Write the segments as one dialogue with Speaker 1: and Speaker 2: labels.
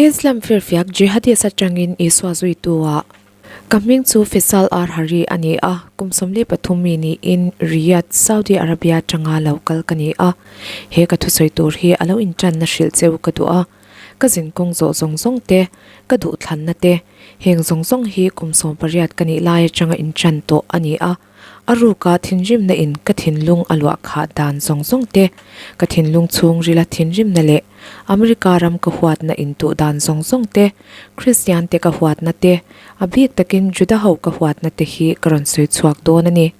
Speaker 1: Islam firfiak jihadist atangin Isua zuitu ah Ka hming chu Faisal R Hari a ni a, kum 43 mi niin Riyadh, Saudi Arabia atanga lo kal ka ni a. He ka thusawi tur hi a lo intanna hrilh cheu ka duh a. Ka zinkawng zawh zawng zawng te, ka duhthlanna te, heng zawng zawng hi kum 18 ka nih lai atanga intan tawh a ni a. A ruka thinrimna in ka thinlung a luah khah dan zawng zawng te, ka thinlung chhungrila thinrimna leh America ram ka huatna in tuh dan zawng zawng te, Kristian te ka huatna te, a bik takin Juda ho ka huatna te hi ka rawn sawi chhuak dawn a ni.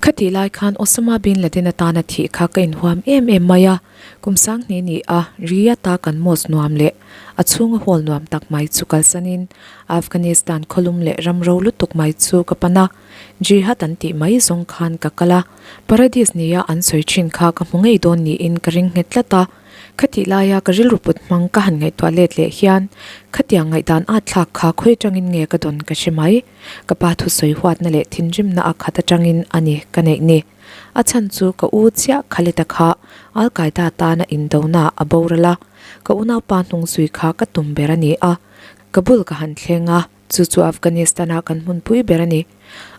Speaker 1: Khatih lai khan Osama bin Laden atana thih kha ka inhuam em em mai a, kum sanghnih ni a Riyadh-a kan mosque nuam leh a chhunga hall nuam tak mai chu kalsanin Afghanistan khawlum leh ram ro lutuk mai chu ka pan a. Jihad an tih mai zawng khan ka kal a, Paradis nia an sawi thin kha ka hmu ngei dawn niin ka ring nghet tlat a. Khatih laia ka rilru put hmang ka han ngaihtuah let leh hian khatiang ngaihdan at thlak kha khawi atangin nge ka dawn ka hre mai. Ka pa thusawi huatna leh thinrimna a khat atangin a ni ka neih ni. A chhan chu ka u chiah Khalid-a kha Al-Qaeda tana indona a boral a, ka unaupa hnungzui kha ka tum ber a ni a. Kabul ka han thleng a. Chu chu Afghanistan-a kan hmunpui ber a ni.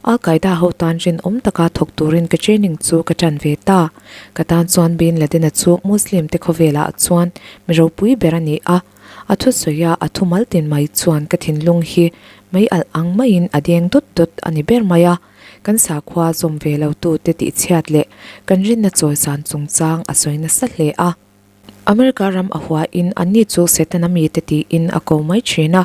Speaker 1: Al Qaeda ho tan rinawm taka thawk turin ka training chu ka tan ve ta. Ka tan chuan Bin Laden-a chu Muslim te khawvelah chuan mi ropui ber a ni a. A thusawi a, a thumal tin mai chuan ka thinlung hi mei alh ang maiin a deng dawt dawt a ni ber mai a. Kan sakhua zawm ve lo tute tihchhiat leh kan rinna chawisan chungchang a sawi nasa hle a. America ram a huain anni chu Setana mite tiin a ko mai thin a,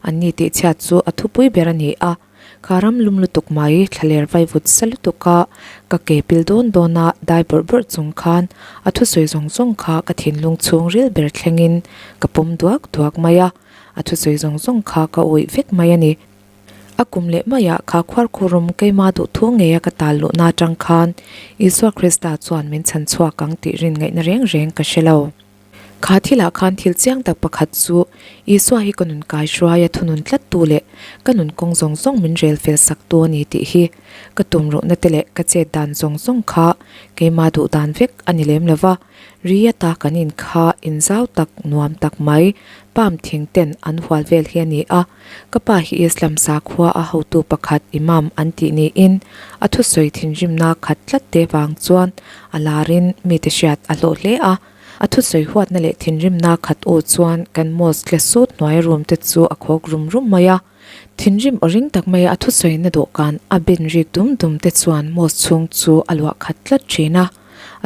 Speaker 1: anni tihchhiat chu a thupui ber a ni a. Kha ram lum lutuk mai, thlaler vaivut sa lutuka ka ke pil dawn dawna dai bawrh bawrh chung khan a thusawi zawng zawng kha ka thinlung chhungril ber thlengin ka pawm duak duak mai a, a thusawi zawng zawng kha ka awih vek mai a ni. A kum leh maiah kha khuarkhurum keima duhthu ngeia ka tal luhna atang khan Isua Krista chuan min chhan chhuak ang tih rin ngaihna reng reng ka hre lo. Kha thilah khan thil chiang tak pakhat chu Isua hi ka nun kai hruaia thunun tlattu leh ka nun kawng zawng zawng min rel fel saktu a ni tih hi ka tum ruhna te leh ka chet dan zawng zawng kha keima duh dan vek a ni lem lova. Riyadh-a kan in kha inzau tak nuam tak mai palm thing ten an hual vel hi a ni a. Ka pa hi Islam sakhua a hotu pakhat Imam an tih niin a thusawi thinrimna khat tlat te vang chuan a larin mite hriat a hlawh hle a. A thusawi huatna leh thinrimna khat aw chuan kan mosque tle sut hnuai room te chu a khawk rum rum mai a. Thinrim aw ring tak maia a thusawina dawhkan a ben rik dum dum te chuan mosque chhung chu a luah khat tlat thin a.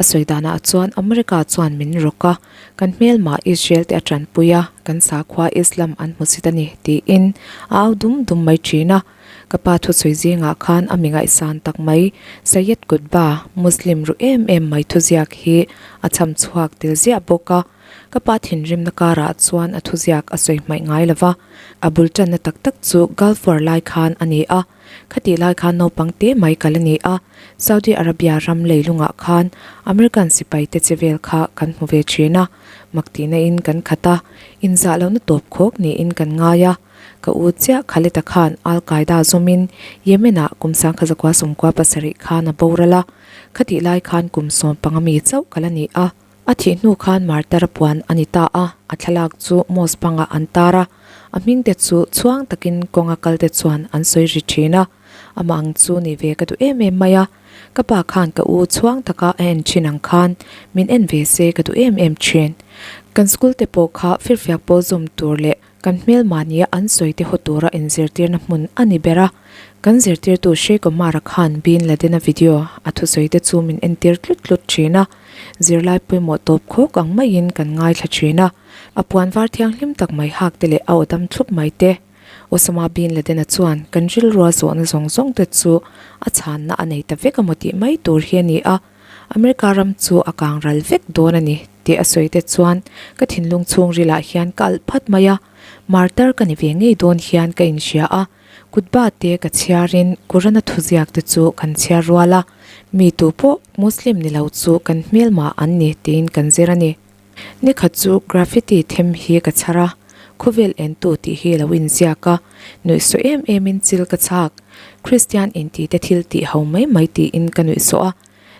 Speaker 1: A sawi danah chuan America chuan min rawk a, kan hmelmah Israel te a tanpui a, kan sakhua Islam an hmu sit a ni, tiin a au dum dum mai thin a. Ka pa thusawi zingah khan a mi ngaihsan tak mai Sayyid Qutb-a Muslim ru em em mai thuziak hi a chham chhuak tel ziah bawk a. Ka pa thinrimna karah chuan a thuziak a sawi hmaih ngai lo va, a bul tanna tak tak chu Gulf War lai khan a ni a. Khatih lai khan naupang te mai kal a ni a, Saudi Arabia ram leilungah khan American sipai te che vel kha kan hmu ve thin a, mak tihna in kan khat a, inzah lohna tawp khawk niin kan ngai a. Ka u chiah Khalid-a khan Al Qaeda zawmin Yemen-ah kum 1997 khan a boral a, khatih lai khan kum 15 mi chauh kal a ni a. A thih hnu khan martar a puan a ni ta a, a thlalak chu mosque bangah an tar a, a hming te chu chhuang takin kawnga kal te chuan an sawi ri thin a, amah ang chu ni ve ka duh em em mai a, ka pa khan ka u chhuang taka a en thin ang khan min en ve se ka duh em em thin. Kan school te pawh kha firfiak pawl zawm tur leh Kan hmelmahnia an sawi te haw tura inzirtirna hmun a ni ber a, kan zirtirtu Sheikh Omar-a khan Bin Laden-a video a thusawi te chu min entir tlut tlut thin a, zirlai pawimawh tawp khawk ang maiin kan ngaithla thin a, a puan var thianghlim tak mai hak te leh a aw dam thlup mai te. Osama Bin Laden-a chuan kan rilrua zawhna zawng zawng te chu a chhanna a nei ta vek emaw tih mai tur hi a ni a, America ram chu a kang ral vek dawn a ni tih a sawi te chuan ka thinlung chhungrilah hian ka alh phat mai a, martar ka ni ve ngei dawn hian ka inhria a, kutba te ka chhiarin Quran-a thuziak te chu kan chhiar rual a, mi tu pawh Muslim ni lo chu kan hmelma an ni tiin kan zir a ni. Nikhat chu graffiti them hi ka chhar a, khawvel entu tih hi lo inziak a, nuihsawh em emin chil ka chhak. Kristian intite thil tih ho mai mai tiin ka nuihsawh a.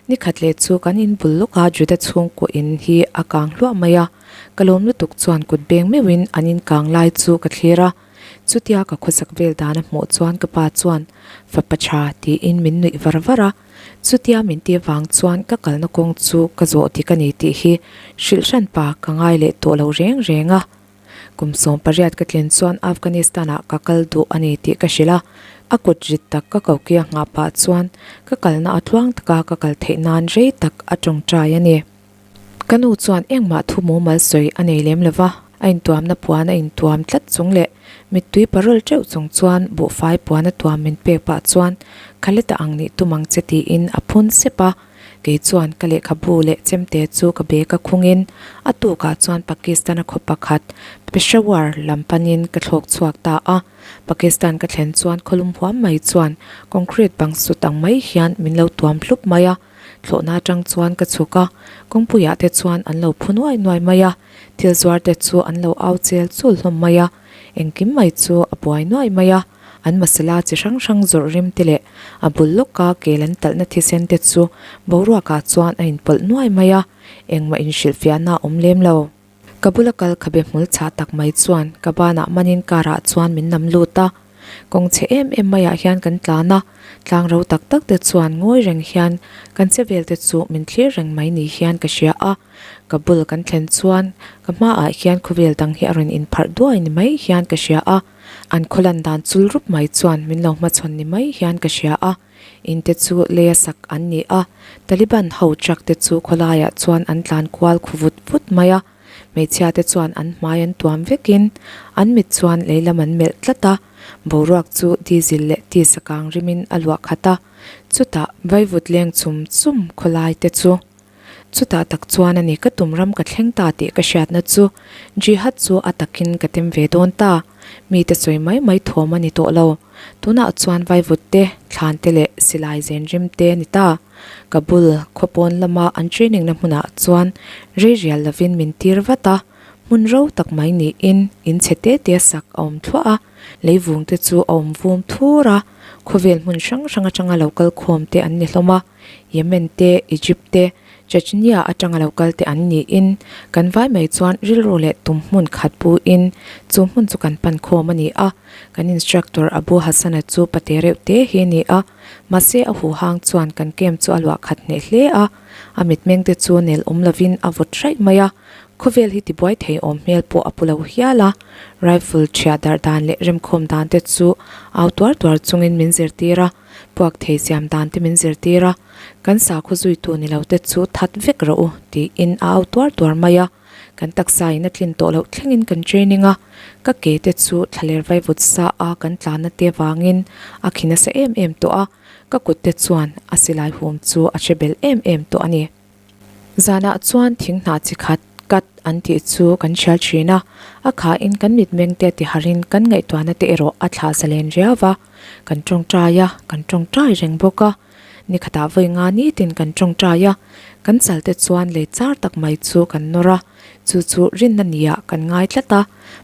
Speaker 1: Nikhat leh chu kan inbul lawka Juda chhungkaw in hi a kang hluah mai a. Ka lawm lutuk chuan kut beng meuhin an inkang lai chu ka thlir a. Chutia ka khawsak vel dan a hmuh chuan ka pa chuan, Fapa tha, tiin min nuih var var a. Chutia min ti avang chuan ka kalna kawng chu ka zawh dik a ni tih hi hrilh hran pa ka ngai leh tawh lo reng reng a. Kum 18 ka tlin chuan Afghanistan-ah ka kal duh a ni tih ka hrilh a, a kut rit tak ka kokia nghah pah chuan ka kalna a tluang taka ka kal theih nan rei tak a tawngtai a ni. Ka nu chuan engmah thu mumal sawi a nei lem lova, a intuamna puan a intuam tlat chung leh mittui parawl teuh chung chuan buhfai puan a tuam min pek pah chuan Khaleta ang nih tum ang che tiin a phun sep a. Kei chuan ka lehkhabu leh chemte chu ka bag a khungin a tukah chuan Pakistan-a khaw pakhat Peshawar lam panin ka thlawk chhuak ta a. Pakistan ka thlen chuan khawlum huam mai chuan concrete bang sut ang mai hian min lo tuam hlup mai a. Thlawhna atang chuan ka chhuk a, kawngpuiah te chuan an lo phu nuai nuai mai a, thil zuar te chu an lo au chel chul hlawm mai a, engkim mai chu a buai nuai mai a, an masala chi hrang hrang zawrh rim te leh a bul lawka kel an talhna thisen te chu boruakah chuan a inpawlh nuai mai a, engmah inhrilhfiahna a awm lem lo. Ka bula kal khabe hmul chhah tak mai chuan ka banah manin car ah chuan min nam lut a. Kawng chhe em em maiah hian kan tlan a, tlang ro tak tak te chuan ngawi reng hian kan che vel te chu min thlir reng mai ni hian ka hria a. Ka bul kan thlen chuan ka hmaah hian khawvel dang hi a rawn inpharh duai ni mai hian ka hria a. An khawlan dan chul rup mai chuan min lo hmachhawn ni mai hian ka hria a. In te chu leia sak an ni a, Taliban ho truck te chu khawlaiah chuan an tlan kual khu vut vut mai a, hmeichhia te chuan an hmai an tuam vekin an mit chuan lei lam an melh tlat a, boruak chu diesel leh tisa kang rimin a luah khat a, chutah vaivut leng chum chum khawlai te chu. Chutah tak chuan a ni ka tum ram ka thleng ta tih ka hriatna chu Jihad chu a takin ka tem ve dawn ta. Mite sawi mai mai thawm a ni tawh lo. Tunah chuan vaivut te, thlan te leh silai zen rim te a ni ta. Kabul khaw pawn lama an training na hmunah chuan rei rial lovin min tir vat a, hmun ro tak mai niin in chhe te te sak a awm thluah a, leivung te chu a awm vum thur a, khawvel hmun hrang hrang atanga lo kal khawm te an ni hlawm a. Yemen te, Egypt te, Chechnya atanga lo kal te an niin kan vai mai chuan rilru leh tum hmun khat puin chu hmun chu kan pan khawm a ni a. Kan instructor Abu Hassan-a chu pate reuh te hi a ni a, mahse a huhang chuan kan camp chu a luah khat hneh hle a, a mitmeng te chu nel awm lovin a vawt raih mai a, khawvel hi tibuai thei awm hmel pawh a pu lo hial a, rifle thiah darh dan leh remkhawm dan te chu au tuar tuar chungin min zirtir a. Puak thei siam dan te min zirtir a, kan sakhaw zuitu ni lo te chu that vek rawh u tiin a au tuar tuar mai a, kan taksa in a tlin tawh loh thlengin kan training a, ka ke te chu thlaler vaivut sa a kan tlanna te vangin a khi nasa em em tawh a, ka kut te chuan a silai hum chu a hre bel em em tawh a ni. Zanah chuan thing hnah chi khat cut an tih chu kan hrial thin a, a khahin kan mitmeng te tiharin kan ngaihtuahna te erawh a thlah zalen riau va, kan tawngtai a, kan tawngtai reng bawk a. Ni khatah vawi nga nitin kan tawngtai a, kan chal te chuan lei char tak mai chu kan nawr a, chu chu rinna niah kan ngai tlat a,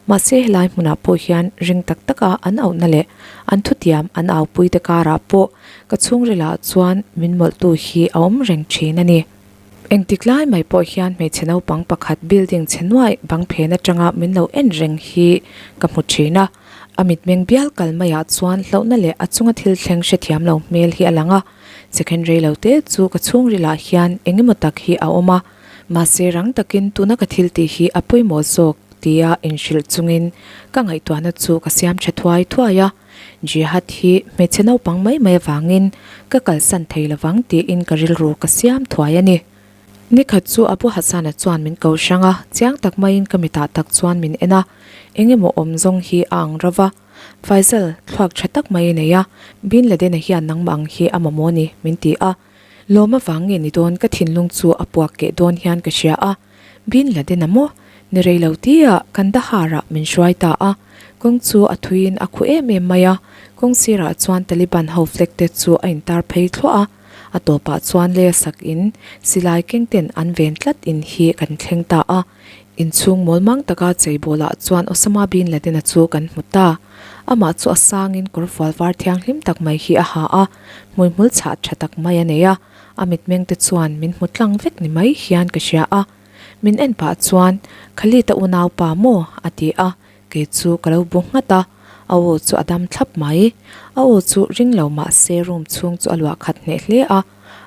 Speaker 1: mahse helai hmunah pawh hian ring tak taka an auhna leh an thutiam an aupui te karah pawh Ka chhungrilah chuan min mawlhtu hi a awm reng thin a ni. Engtik lai mai pawh hian hmeichhe naupang pakhat building chhe nuaih bang phen atanga min lo en reng hi ka hmu thin a. A mitmeng bial kal maiah chuan hlauhna leh a chunga thil thleng hrethiam lo hmel hi a lang a. Second rei lo te chu ka chhungrilah hian eng emaw tak hi a awm a. Mahse rang takin tuna ka thil tih hi a pawimawh zawk tia inhrilh chungin ka ngaihtuahna chu ka siam tha thuai thuai a. Jihad hi hmeichhe naupang mai mai avangin ka kalsan thei lovang tiin ka rilru ka siam thuai a ni. Nikhat chu Abu Hassan-a chuan min ko hrang a, chiang tak maiin ka mitah tak chuan min en a, eng emaw awm zawng hi a ang ro va. Faisal, thluak tha tak mai a nei a, Bin Laden-a hian nangmah ang hi a mamawh ni, min ti a. Lawm avang nge ni dawn ka thinlung chu a puak keh dawn hian ka hria a. Bin Laden-a maw? Ni rei lo tia Kandahar-ah min hruai ta a. Kawng chu a thuiin a khu em em mai a, kawng sirah chuan Taliban ho flag te chu a intar phei thluah a. A tawpah chuan lei sak in silai keng ten an ven tlat in hi kan thleng ta a. Inchhung mawl mang taka cheibawlah chuan Osama Bin Laden-a chu kan hmu ta. Amah chu a sangin kawrfual var thianghlim tak mai hi a ha a, hmuihmul chhah tha tak mai a nei a. A mitmeng te chuan min hmu tlang vek ni mai hian ka hria a. Min en pah chuan, Khalid-a unaupa maw? a ti a, kei chu ka lo bu nghat a, a aw chu a dam thlap mai. A aw chu ring lo mah se room chhung chu a luah khat hneh hle a,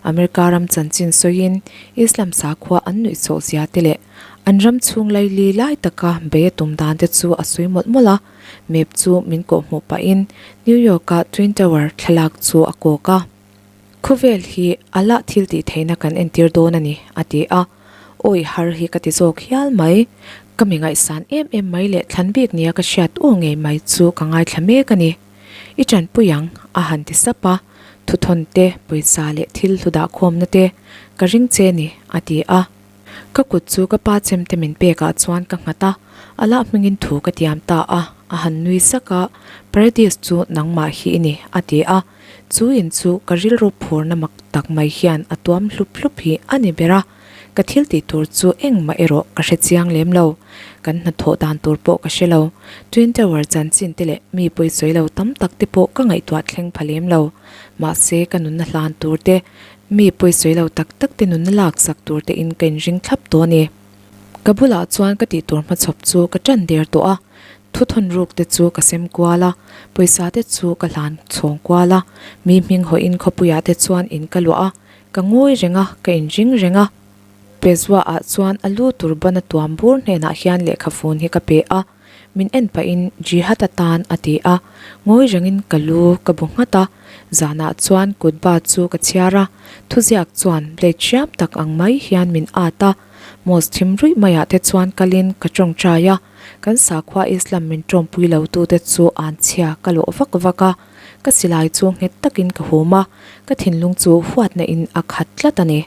Speaker 1: America ram chanchin sawiin Islam sakhua an nuihsawh zia te leh an ram chhung laili lai taka bei a tum dan te chu a sawi mawlh mawlh a, map chu min kawhhmuh pahin New York-a Twin Tower thlalak chu a kawk a. Khawvel hi a lah thil tih theihna kan entir dawn a ni, a ti a. Awi har hi ka ti zawk hial mai. Ka mi ngaihsan em em mai leh thlan bik nia ka hriat aw ngei mai chu ka ngaithla mek a ni. I tanpui ang, a han ti sap a. Thuthawn te, pawisa leh thil hlu dahkhawmna te ka ring che ni, a ti a. Ka kut chu ka pa chemte min pekah chuan ka nghat a, a lah hmingin thu ka tiam ta a, a han nui sak a, Paradis chu nangmah hi i ni, a ti a. Chu in chu ka rilru phurna mak tak mai hian a tuam hlup hlup hi a ni ber a, ka thil tih tur chu engmah erawh ka hre chiang lem lo. Kan hnathawh dan tur pawh ka hre lo. Twin Tower chanchin te leh mi pawisawi lo tam tak te pawh ka ngaihtuah thleng pha lem lo. Mahse ka nunna hlan tur te, mi pawisawi lo tak tak te nunna laksak tur te in ka inring thlap tawh a ni. Ka bulah chuan ka tih tur hmachhawp chu ka ṭan der tawh a. Thuthawn ruk te chu ka sem kual a, pawisa te chu ka hlan chhawng kual a, mi hming hawhin khawpuiah te chuan in ka luah a, ka ngawi reng a, ka inring reng a. Pezua ah chuan a lu tur ban a tuam bur hnenah hian lehkha fun hi ka pe a, min en pahin Jihad atan a ti a, ngawi rengin ka lu ka bu nghat a, zanah chuan kutba chu ka chhiar a, thuziak chuan blade hriam tak ang mai hian min at a, mosque thim ruih maiah te chuan kalin ka tawngtai a. Kan sakhua Islam min tawmpui lo tute chu an chhia ka lawh vak vak a, ka silai chu nghet takin ka hum a, ka thinlung chu huatna in a khat tlat a ni.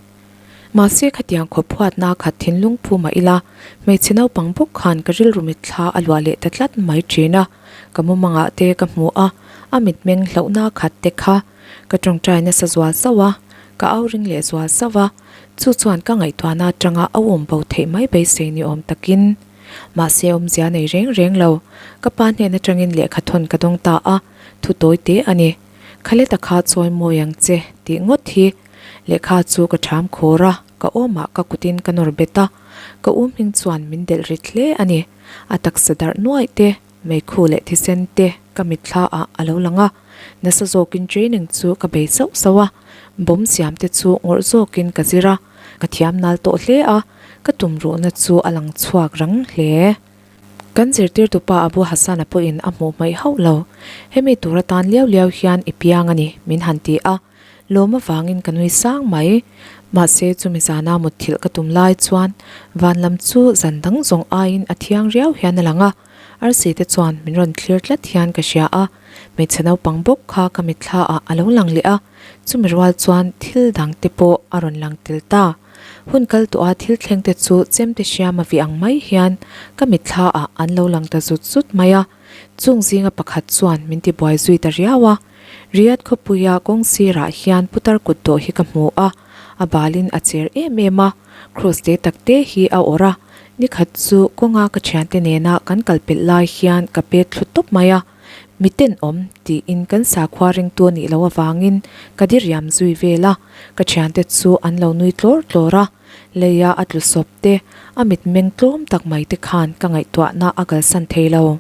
Speaker 1: Mahse khatiang khawp huatna khat thinlung phu mah ila, hmeichhe naupang bawk khan ka rilru mitthla a luah leh ta tlat mai thin a, ka mumangah te ka hmu a, a mitmeng hlauhna khat te kha ka tawngtai nasa zual sauh a, ka au ring leh zual sauh a, chu chuan ka ngaihtuahna atanga a awm bo theih mai beisei ni awm takin. Mahse awmzia nei reng reng lo. Ka pa hnen atangin lehkha thawn ka dawng ta a, thu tawi te a ni. Khaleta kha chawi mawi ang che tih ngawt hi. Lehkha chu ka ṭham khawr a, ka awmah ka kutin ka nawr bet a. Ka u hming chuan min delh rit hle a ni. A taksa darh nuaih te, meikhu leh thisen te ka mitthla ah a lo lang a. Nasa zawkin training chu ka bei sauh sauh a, bomb siam te chu ngawrh zawkin ka zir a, ka thiam nal tawh hle a. Ka tumruhna chu a lang chhuak rang hle. Kan zirtirtupa Abu Hassan-a pawhin a hmuh hmaih hauh lo. Hemi tur atan liau liau hian i piang a ni, min han ti a. Lawm avangin ka nui sang mai. Mahse chumi zana mutthilh ka tum lai chuan van lam chu zan dang zawng aiin a thiang riau hian a lang a. Arsi te chuan min rawn thlir tlat hian ka hria a. Hmeichhe naupang bawk kha ka mitthla ah a lo lang leh a. Chumi rual chuan thil dang te pawh a rawn lang tel ta. Hun kal tawha thil thleng te chu chemte hriam a vi ang mai hian ka mitthla ah an lo lang ta zut zut mai a, chung zinga pakhat chuan min ti buai zui ta riau a. Riyadh khawpuia kawng sirah hian putar kut dawh hi ka hmu a, a balin a cher em em a, cross te tak te hi a awrh a, nikhat chu kawnga ka thiante nena kan kal pelh lai hian ka pet thlu tawp mai a. Mi tenawm tiin kan sakhua ringtu a nih loh avangin ka diriam zui vel a, ka thiante chu an lo nui tlawr tlawr a, leia a tlu sawp te, a mitmeng tlawm tak mai te khan ka ngaihtuahna a kalsan thei lo.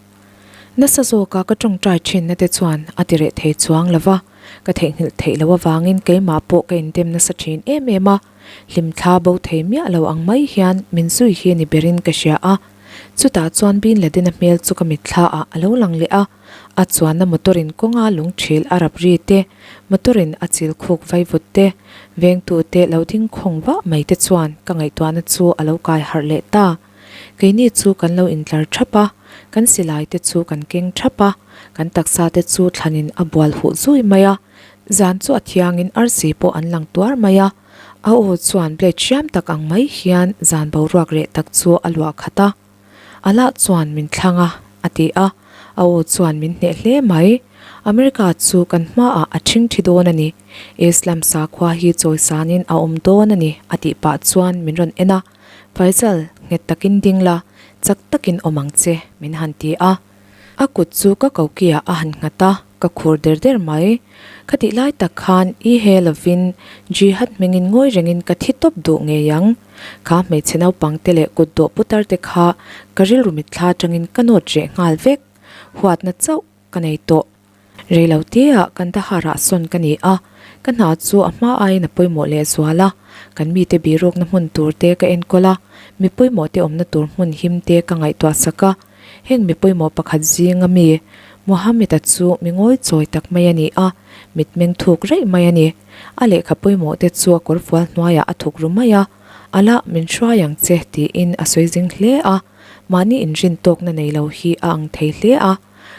Speaker 1: Nasa zawka ka tawngtai thinna te chuan a ti reh thei chuang lo va, ka theihnghilh theih loh avangin keimah pawh ka indem nasa thin em em a, hlimthla bo thei miah lo ang mai hian min zui hi ni berin ka hria a. Chutah chuan Bin Laden-a hmel chu ka mitthla ah a lo lang leh a, a chuanna motor-in kawnga lungthil a rap ri te, motor-in a chil khuk vaivut te, vengtute lo ding khawng vah mai te chuan ka ngaihtuahna chu a lo kai harh leh ta. Keini chu kan lo intlar thap a, kan silai te chu kan keng thap a, kan taksa te chu thlanin a bual huh zui mai a, zan chu a thiangin arsi pawh an lang tuar mai a. A aw chuan blade hriam tak ang mai hian zan boruak reh tak chu a luah khat a. Allah chuan min thlang a, a ti a. A aw chuan min hneh hle mai. America chu kan hmaah a ṭhingṭhi dawn a ni. Islam sakhua hi chawisanin a awm dawn a ni, a tih pah chuan min rawn en a. Faisal, nghet takin ding la, chak takin awm ang che, min han ti a. A kut chu ka kokiah a han nghat a, ka khur der der mai. Ka tih lai tak khan i he lovin Jihad hmingin ngawi rengin ka thi tawp duh ngei ang. Kha hmeichhe naupang te leh kutdawh putar te kha ka rilru mitthla atangin ka nawt reh nghal vek. Huatna chauh ka nei tawh. Reilo teah Kandahar ah sawn ka ni a, ka hna chu a hma aiin a pawimawh leh zual a, kan mite birukna hmun tur te ka enkawl a, mi pawimawh te awmna tur hmun him te ka ngaihtuah sak a, heng mi pawimawh pakhat zinga mi Mohammed-a chu mi ngawi chawi tak mai a ni a, mitmeng thuk raih mai a ni. A lehkha pawimawh te chu a kawrfual hnuaiah a thuk ru mai a, Alah min hruai ang che tiin a sawi zing hle a, mahni inrin tawkna nei lo hi a ang thei hle a.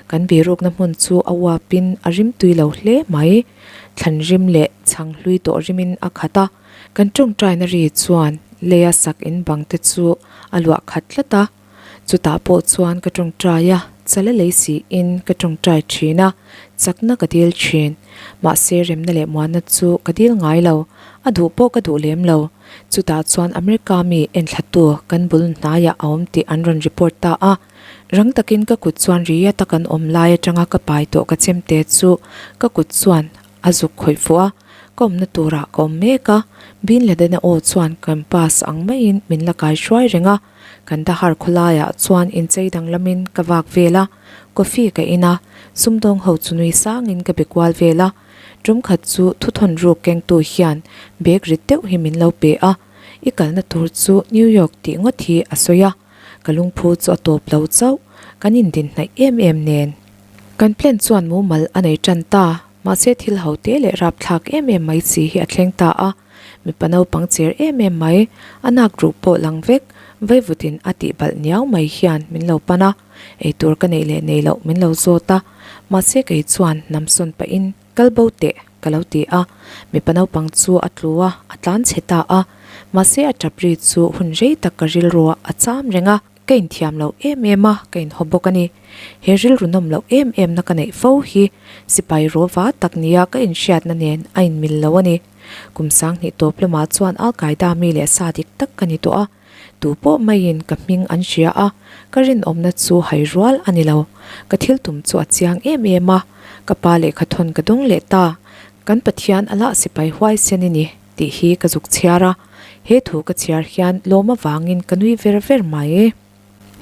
Speaker 1: Kan birukna hmun chu a uapin a rim tui lo hle mai. Thlan rim leh chhang hlui tawh rimin a khat a. Kan tawngtaina ri chuan leia sak in bang te chu a luah khat tlat a. Chutah pawh chuan ka tawngtai a, chala lei siin ka tawngtai thin a, chakna ka dil thin. Mahse remna leh muanna chu ka dil ngai lo, a duh pawh ka duh lem lo. Chutah chuan America mi enthlatu kan bul hnaiah a awm tih an rawn report ta a. Rang takin ka kut chuan Riyadh-a kan awm lai atanga ka pai tawh ka chemte chu ka kut chuan a zuk khawih fuh a, ka awmna turah ka awm mek a, Bin Laden-a aw chuan campus ang maiin min la kai hruai reng a, Kandahar khawlaiah chuan inchei danglamin ka vak vel a, coffee ka in a, sumdawng ho chu nui sangin ka be kual vel a, tum khat chu thuthawn ruk kengtu hian bag rit deuh hi min lo pe a, i kalna tur chu New York tih ngawt hi a sawi a. Ka lungphu chu a tawp lo chauh, kan indin hnaih em em nen. Kan plan chuan mumal a nei tan ta, mahse thil ho te leh rapthlak em em mai chi hi a thleng ta a. Mipa naupang cher em em mai, a nak ruh pawh lang vek, vaivutin a tih balh niau mai hian min lo pan a, eitur ka neih leh nei loh min lo zawt a, mahse kei chuan namsawn pahin Kal bo teh, ka lo ti a. Mipa naupang chu a tlu a, a tlan chhe ta a. Mahse a tap ri chu hun rei tak ka rilruah a cham reng a, ka inthiam lo em em a, ka inhaw bawk a ni. He rilru nawm loh em em na ka neih fo hi sipai rawva tak nia ka inhriatna nen a inmil lo a ni. Kum sanghnih tawp lamah chuan Al-Qaeda mi leh sa dik tak ka ni tawh a. Tu pawh maiin ka hming an hria a, ka rinawmna chu hai rual a ni lo. Ka thil tum chu a chiang em em a, ka pa lehkha thawn ka dawng leh ta. Kan Pathian a lah sipai huaisen i ni tih hi ka zuk chhiar a, he thu ka chhiar hian lawm avangin ka nui ver ver mai.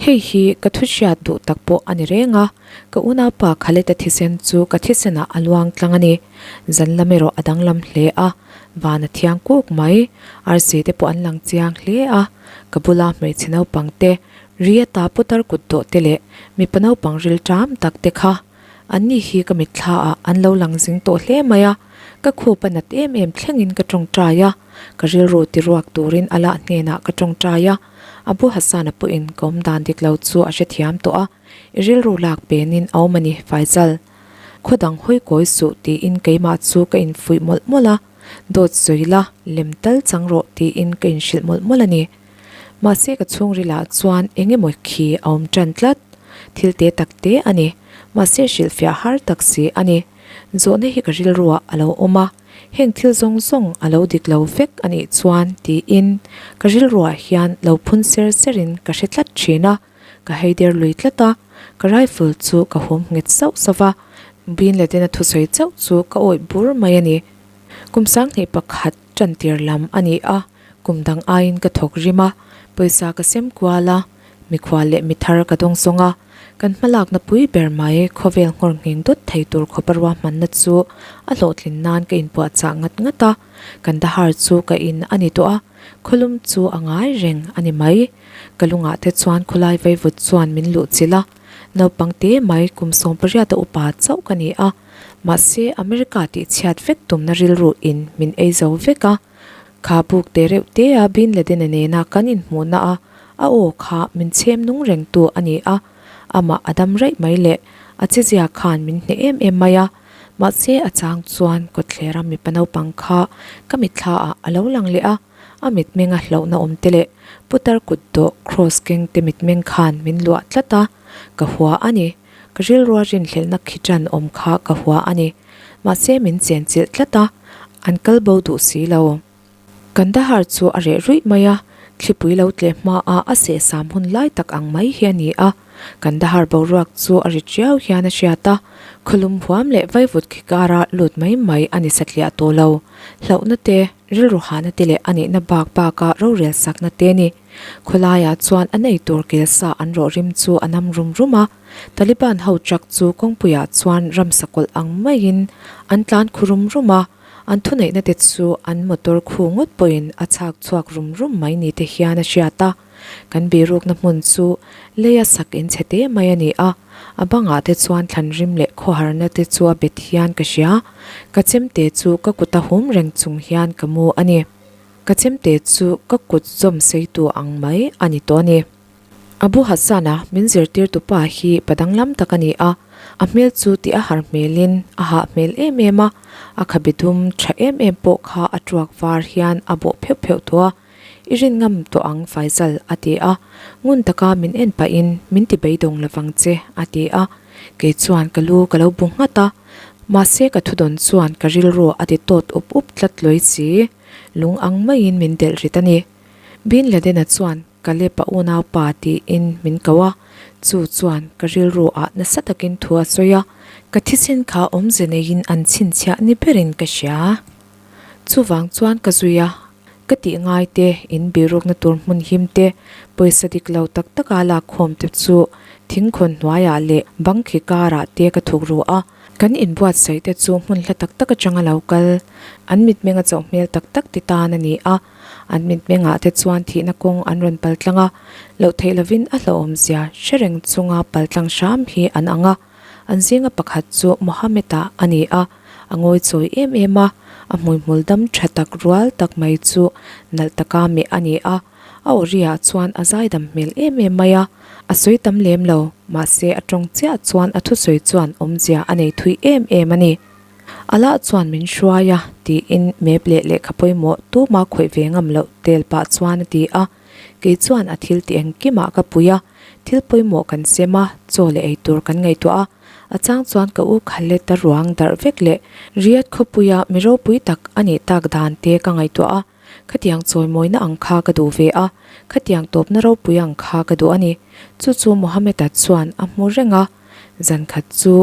Speaker 1: Hei hi ka thu hriat duh tak pawh a ni reng a, ka unaupa Khaled-a thisen chu ka thisenah a luang tlang a ni. Zan lam erawh a danglam hle a, van a thiang kuk mai. Arsi te pawh an lang chiang hle a, ka bula hmeichhe naupang te, Riyadh-a putar kut dawh te leh mipa naupang ril ṭam tak te kha An ni hi ka mitthla ah an lo lang zing tawh hle mai a, ka khup a nat em em thlengin ka tawngtai a, ka rilru ti ruak turin a lah hnenah ka tawngtai a, Abu Hassan-a pawhin ka awm dan dik lo chu a hrethiam tawh a, i rilru lak penin a awm a ni Faizal. Khaw dang hawi kawi suh tiin keimah chu ka infuih mawlh mawlh a, dawt sawi la, lem tal chang rawh tiin ka inhrilh mawlh mawlh a ni. Mahse ka chhungrilah chuan eng emaw khi a awm tan tlat. Thil te tak te a ni. Mahse hrilhfiah har tak si a ni. Zawhna hi ka rilruah a lo awm a, heng thil zawng zawng a lo dik lo vek a nih chuan tiin ka rilruah hian lo phun ser serin ka hre tlat thin a, ka heider lui tlat a, ka rifle chu ka hum nghet sauh sauh va, Bin Laden-a thusawi chauh chu ka awih bur mai a ni. Kum 2001 tantir lam a ni a, kum dang aiin ka thawk rim a, pawisa ka sem kual a, mikhual leh mithar ka dawng zawng a, kan hmalakna pui ber mai khawvel nghawr ngheng dawt thei tur khawpa ruahmanna chu a hlawhtlin nan ka inpuahchah ngat ngat a, Kandahar chu ka in a ni tawh a, khawlum chu a ngai reng a ni mai. Ka lungah te chuan khawlai vaivut chuan min luhchilh a, naupang te mai kum 18 a upa chauh ka ni a, Mahse, America tih chhiat vek tumna rilru in min ei zo vek a. Kha buk te reuh te a Bin Laden-a nena kan inhmuhna a a aw kha min chhem nung reng tu a ni a. Amah a dam raih mai leh a chezia khan min hneh em em mai a. Mahse, a chang chuan kawtthlera mipa naupang kha ka mitthla ah a lo lang leh a. A mitmeng a hlauhna awm te leh putar kut dawh cross keng te mitmeng khan min luah tlat a, ka hua a ni. Ka rilrua rinhlelhna khi ṭan awm kha ka hua a ni. Mahse min chenchilh tlat a, an kal bo duh si lo. Kandahar chu a reh ruih mai a, thlipui lo tleh hmaah a sehsam hun lai tak ang mai hi a ni a. Kandahar boruak chu a ri ṭiau hian a hriat a, khawlum huam leh vaivut khi kara lut mai mai a ni satliah tawh lo. Hlauhna te. Rilru hahna te leh a nihna bak baka rorel sakna te a ni. Khawlaiah chuan an ei tur kelsa an rawh rim chu a nam rum rum a. Taliban ho truck chu kawngpuiah chuan ramsa kawlh ang maiin an tlan khu rum rum a. An thuneihna te chu an motor khu ngawt pawhin a chhak chhuak rum rum mai ni te hian a hriat a. Kan birukna hmun chu leia sak in chhe te mai a ni a, a bangah te chuan thlan rim leh khawharna te chu a bet hian ka hria. Ka chemte chu ka kuta hum reng chung hian ka mu a ni. Ka chemte chu ka kut zawm seitu ang mai a ni tawh a ni. Abu Hassan-a min zirtirtu pa hi pa danglam tak a ni a, a hmel chu tih a har hmelin a hah hmel em em a, a khabe dum tha em em pawh kha a tuak var hian a bawh pheuh pheuh tawh a. I rin ngam tawh ang Faisal, a ti a. Ngun taka min en pahin min ti beidawng lovang che, a ti a. Kei chuan ka lu ka lo bu nghat a, mahse ka thudawn chuan ka rilru a ti tawt up up tlat lawi si. Lung ang maiin min delh rit a ni. Bin Laden-a chuan Caleb-a unaupa tiin min ko a, chu chuan ka rilru ah nasa takin thu a sawi a, ka thisen kha awmze neiin an chhinchhiah ni berin ka hria. Chuvang chuan ka zui a, ka tih ngai te, in birukna tur hmun him te, pawisa dik lo tak taka lak khawm te chu thingkhawn hnuaiah leh bang khi karah te ka thuk ru a, kan inbuatsaih te chu hmun hla tak tak atanga lo kal, an mitmenga chauh hmel tak tak ti tan a ni a, an mitmengah te chuan thihna kawng an rawn paltlang a, loh theih lovin a hlauhawmzia hre reng chunga paltlang hram hi an ang a. An zinga pakhat chu Mohammed-a a ni a, a ngawi chawi em em a, a hmuihmul dam tha tak rual tak mai chu nalh taka meh a ni a, a awriah chuan a zaidam hmel em em mai a, a sawi tam lem lo, mahse a tawng chiah chuan a thusawi chuan awmzia a nei thui em em a ni. Alah chuan min hruai a, tiin map leh lehkha pawimawh tuma khawih ve ngam loh tel pah chuan a ti a, kei chuan a thil ti engkimah ka pui a, Thil pawimawh kan sem a, chaw leh eitur kan ngaihtuah a, a chang chuan ka u Khaled-a ruang darh vek leh Riyadh khawpuia mi ropui tak a nih tak dan te ka ngaihtuah a, khatiang chawimawina ang kha ka duh ve a, khatiang tawpna ropui ang kha ka duh a ni. Chu chu Mohammed-a chuan a hmu reng a, zan khat chu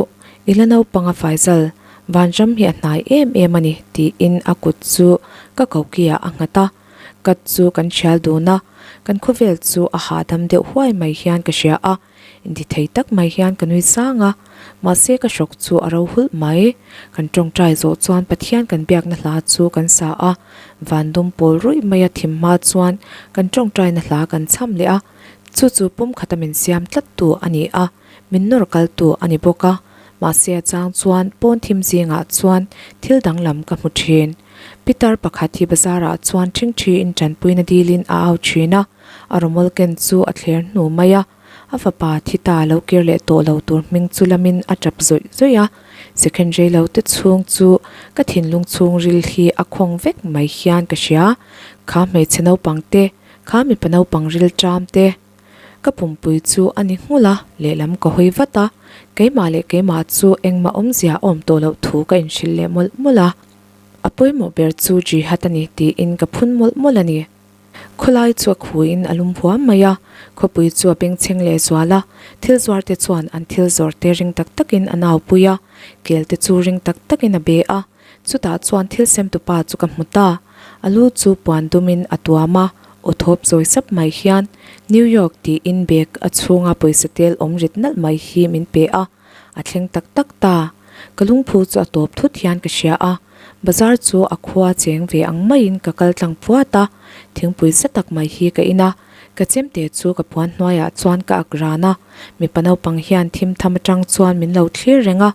Speaker 1: i la naupang a Faisal, vanram hi a hnai em em a ni tiin a kut chu ka kokiah a nghat a. Kat chu kan thial dun a, kan khawvel chu a hahdam deuh huai mai hian ka hria a, intithei tak mai hian ka nui sang a, mahse ka hrawk chu a ro hulh mai. Kan tawngtai zawh chuan Pathian kan biakna hla chu kan sa a, van dum pawl ruih maia thim hma chuan kan tawngtaina hla kan chham leh a, chu chu pum khata min siam tlattu a ni a, min nawr kaltu a ni bawk a, mahse a chang chuan pawn thim zingah chuan thil danglam ka hmu thin. Pitar pakhat hi bazarah chuan ṭhingṭhiin ṭanpuina dilin a au ṭhin a, a rawmawl ken chu a thler hnu mai a, a fapa thi ta lo kir leh tawh lo tur hming chu lamin a ṭap zawih zawih a, second rei lo te chhung chu ka thinlung chhungril hi a khawng vek mai hian ka hria, kha hmeichhe naupang te, kha mipa naupang ril ṭam te. Ka pumpui chu a ni nghulh a, lehlam ka hawi vat a, keimah leh keimah chu engmah awmzia a awm tawh loh thu ka inhrilh leh mawlh mawlh a. A pawimawh ber chu jihad a ni tiin ka phun mawlh mawlh a ni. Khawlai chu a khuin a lum huam mai a, khawpui chu a bengchheng leh zual a, thil zuarte chuan an thil zawrhte ring tak takin a naupui a, kelte chu ring tak takin a be a, chutah chuan thil semtupa chu ka hmu ta. A lu chu puan dumin a tuam a, aw thawp zawi sap mai hian New York tiin bag a chhunga pawisa tel awm rit nalh mai hi min pe a. A thleng tak tak ta. Ka lungphu chu a tawp thut hian ka hria a, bazar chu a khua cheng ve ang maiin ka kal tlang puat a, thingpui za tak mai hi ka in a, ka chemte chu ka puan hnuaiah chuan ka ak ran a, mipa naupang hian thim tham atang chuan min lo thlir reng a,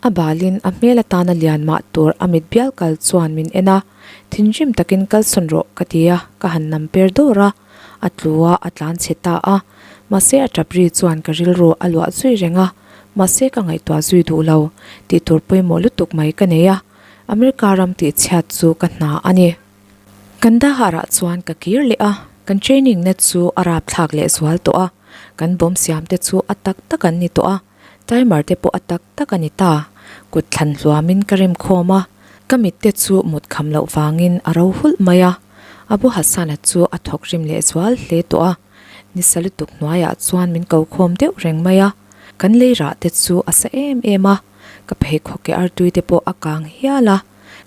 Speaker 1: a balin a hmel atana lian mah tur a mit bial kal chuan min en a, thinrim takin kalsawn rawh ka ti a, ka han nam per dawr a. A tlu a, a tlan chhe ta a. Mahse a tap ri chuan ka rilru a luah zui reng a, mahse ka ngaihtuah zui duh lo. Tih tur pawimawh lutuk mai ka nei a, America ram tih chhiat chu ka hna a ni. Kandahar-ah chuan ka kir leh a, kan training na chu a rapthlak leh zual tawh a, kan bomb siam te chu a tak tak an ni tawh a. Timer te pawh a tak tak a ni ta. Kut thlan hluamin ka rem khawm a, ka mit te chu mut kham loh vangin a ro hulh mai a. Abu Hassan-a chu a thawk rim leh zual hle tawh a, nisa lutuk hnuaiah chuan min ko khawm deuh reng mai a. Kan lei rah te chu a sa em em a, ka pheikhawk ke artui te pawh a kang hial a.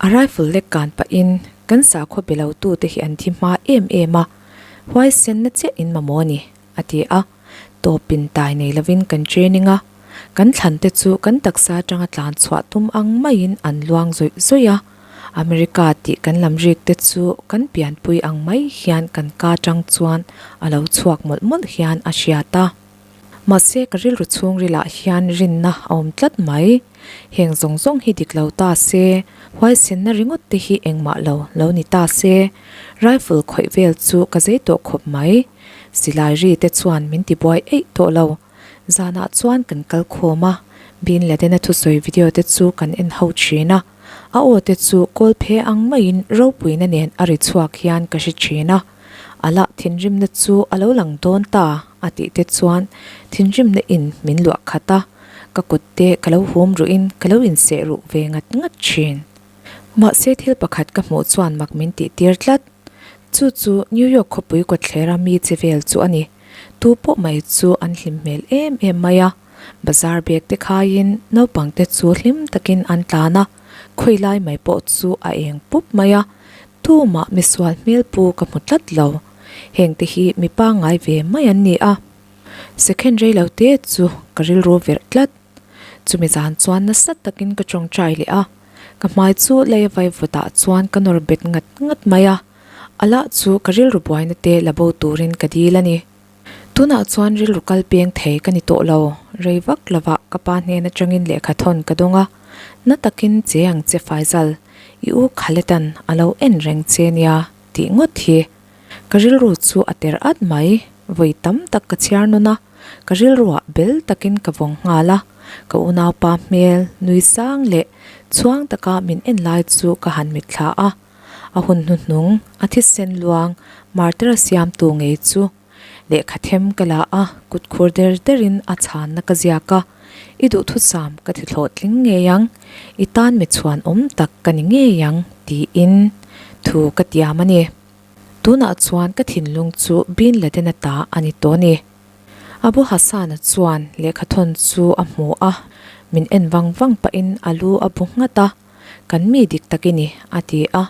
Speaker 1: A rifle lek kan pahin. Kan sakhaw be lo tute hi an thi hma em em a, huaisenna chiah in mamawh a ni, a ti a. Tawpin tai nei lovin kan training a, kan thlante chu kan taksa atanga tlan chhuah tum ang maiin an luang zawih zawih a. America tih kan lam rik te chu kan pianpui ang mai hian kan ka atang chuan a lo chhuak mawlh mawlh hian a hriat a. Mahse ka rilru chhungrilah hian rinna a awm tlat mai. Heng zawng zawng hi dik lo ta se, huaisenna ringawt te hi engmah lo lo ni ta se, rifle khawih vel chu ka zei tawh khawp mai. Silai ri te chuan min ti buai eih tawh lo. Zanah chuan kan kal khawm a, Bin Laden-a thusawi video te chu kan en ho thin a. A aw te chu kawl phe ang maiin ropuina nen a ri chhuak hian ka hre thin a. A lah thinrimna chu a lo lang dawn ta a tih te chuan thinrimna in min luah khat a, ka kut te ka lo hum ruhin ka lo inseh ruh ve ngat ngat thin. Mahse thil pakhat ka hmuh chuan mak min tih tir tlat. Chu chu New York khawpui kawtthlera mi che vel chu a ni. Tu pawh mai chu an hlim hmel em em mai a, bazar bag te khaiin naupang te chu hlim takin an tlan a, khawilai mai pawh chu a eng pup mai a, Tumah misual hmel pu ka hmu tlat lo. Hengte hi mi pangngai ve mai an ni a. Second rei lo te chu ka rilru verh tlat. Chumi zan chuan nasa takin ka tawngtai leh a. Ka hmai chu lei a vai vawtah chuan ka nawr bet ngat ngat mai a. A lah chu ka rilru buaina te la bo turin ka dil a ni. Tunah chuan rilru kal peng thei ka ni tawh lo. Rei vak lovah ka pa hnen atangin lehkha thawn ka dawng a. Na takin che ang che Faizal, i u Khaletan a lo en reng che nia tih ngawt hi. Ka rilru chu a ter at mai. Vawi tam tak ka chhiar nawn a, ka rilruah bel takin ka vawng nghal a. Ka unaupa hmel, nui sang leh chhuang taka min en lai chu ka han mitthla a. A hun hnuhnung, a thisen luang, martyr a siamtu ngei chu lehkha them ka la a, kut khur der derin a chhanna ka ziak a, I duhthusam ka ti thlawhtling ngei ang, i tan mi chhuan awm tak ka ni ngei ang tiin thu ka tiam a ni. Tunah chuan ka thinlung chu Bin Laden-a ta a ni tawh a ni. Abu Hassan-a chuan lehkha thawn chu a hmu a, min en vang vang pahin a lu a bu nghat a. Kan mi dik tak i ni, a ti a.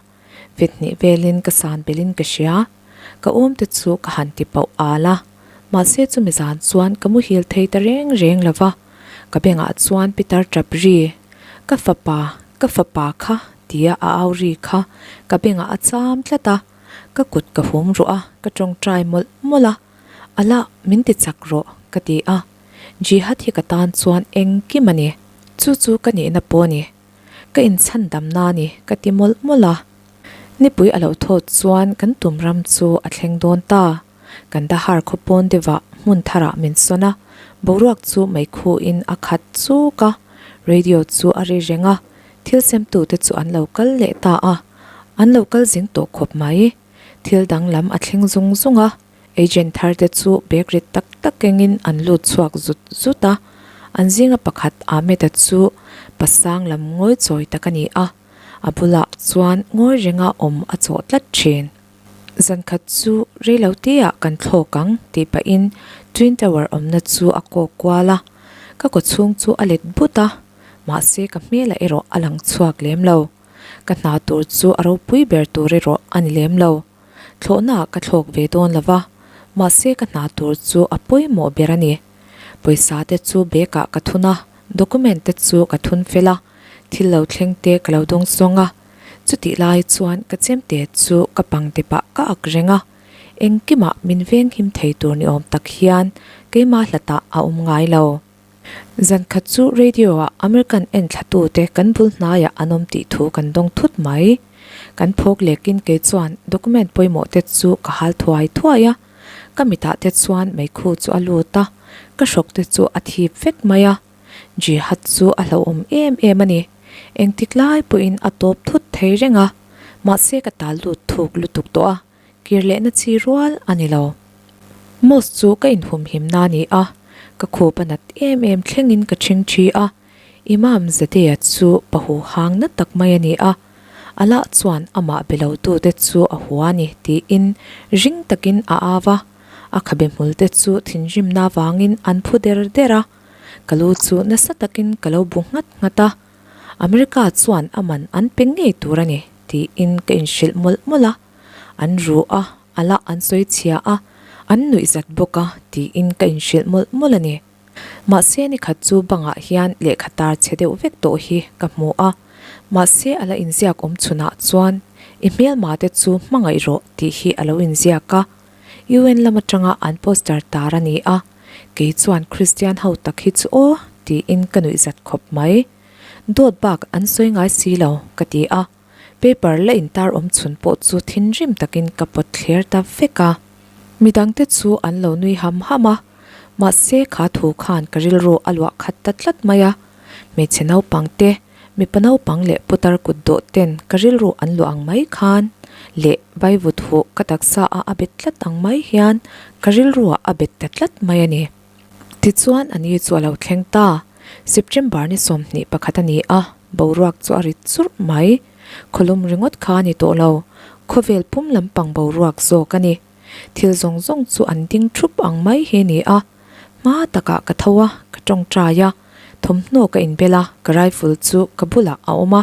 Speaker 1: Vet hnih velin ka san belin ka hria. Ka awmte chu ka han ti pauh al a. Mahse chumi zan chuan ka muhil thei ta reng reng lo va. Ka bengah chuan Peter tap ri, Ka fapa, ka fapa kha, tia a au ri kha ka bengah a cham tlat a. Ka kut ka hum ruh a, ka tawngtai mawlh mawlh a. Alah, min ti chak rawh, ka ti a. Jihad hi ka tan chuan engkim a ni. Chu chu ka nihna pawh a ni. Ka inchhandamna a ni, ka ti mawlh mawlh a. Nipui a lo thawt chuan kan tum ram chu a thleng dawn ta. Kan dahar khaw pawn deuhah hmun tharah min sawn a, boruak chu meikhuin a khat chuk a. Radio chu a ri reng a, thil semtute chu an lo kal leh ta a. An lo kal zing tawh khawp mai. Thil danglam a thleng zung zung a. Agent thar te chu bag rit tak tak kengin an lut chhuak zut zut a, an zinga pakhat Ahmed-a chu pasang lam ngawi chawi tak a ni a, a bulah chuan ngawi renga awm a chawh tlat thin. Zankhat chu reilo teah kan thlawk ang tih pahin Twin Tower awmna chu a kawk kual a, ka kawchhung chu a let but a, mahse ka hmelah erawh a lang chhuak lem lo. Ka hna tur chu a ropui ber tur erawh a ni lem lo. Thlawhnaah ka thlawk ve dawn lo va, mahse ka hna tur chu a pawimawh ber a ni. Pawisa te chu bag ah ka thun a, document te chu ka thun fel a, thil lo thleng te ka lo dawng sawng a. Chutih lai chuan ka chemte chu ka pang depah ka ak reng a, engkimah min venghim thei tur ni awm tak hian keimah hlatah a awm ngai lo. Zan khat chu radio ah American en thlatute kan bul hnaiah an awm tih thu kan dawng thut mai. Kan phawk lekin kei chuan document pawimawh te chu ka hal thuai thuai a. Ka mitah te chuan meikhu chu a lut a, ka hrawk te chu a thip vek mai a. Jihad chu a hlauhawm em em a ni. Engtik lai pawhin a tawp thut thei reng a, mahse ka tal lut thuk lutuk tawh a. Kir lehna chi rual a ni lo. Mosque chu ka inhumhimna a ni a, ka khup a nat em em thlengin ka ṭhing ṭhi a. Imam Zadeh-a chu pa huhang na tak mai a ni a, Allah chuan amah be lotute chu a hua a ni tiin ring takin a au a, a khabe hmulte chu thinrimna avangin an phu der der a. Ka lu chu nasa takin ka lo bu nghat nghat a, America chuan a man an pe ngei tur a ni. tiin ka inhrilh mawlh mawlh a. An ru a, a lah an sawi chhia a, an nuihzat bawk a tiin ka inhrilh mawlh mawlh a ni. Mahse nikhat chu bangah hian lehkha tar chhe deuh vek tawh hi ka hmu a, mahse a la inziak awm chhunah chuan i hmelma te chu hmangaih rawh tih hi a lo inziak a, UN lam atanga an poster tar a ni a, kei chuan Kristian ho tak hi chu aw tiin ka nuihzat khawp mai. Dawt bak an sawi ngai si lo ka ti a. Paper la intar awm chhun pawh chu thinrim takin ka pawt thler ta vek a. Midangte chu an lo nui ham ham a, mahse kha thu khan ka rilru a luah khat ta tlat mai a. Hmeichhe naupang te, mipa naupang leh putar kut dawh ten ka rilru an luah ang mai khan leh vaivut huh ka taksa a a bet tlat ang mai hian ka rilruah a bet ta tlat mai a ni. Tichuan a ni chu a lo thleng ta. September ni 21 a ni a, boruak chu a rit churh mai. Khawlum ringawt kha a ni tawh lo, khawvel pum lampang boruak zawk a ni. Thil zawng zawng chu an ding thup ang mai hi a ni a. Hma takah ka tho a, ka tawngtai a, thawmhnaw ka inbel a, ka rifle chu ka bulah a awm a.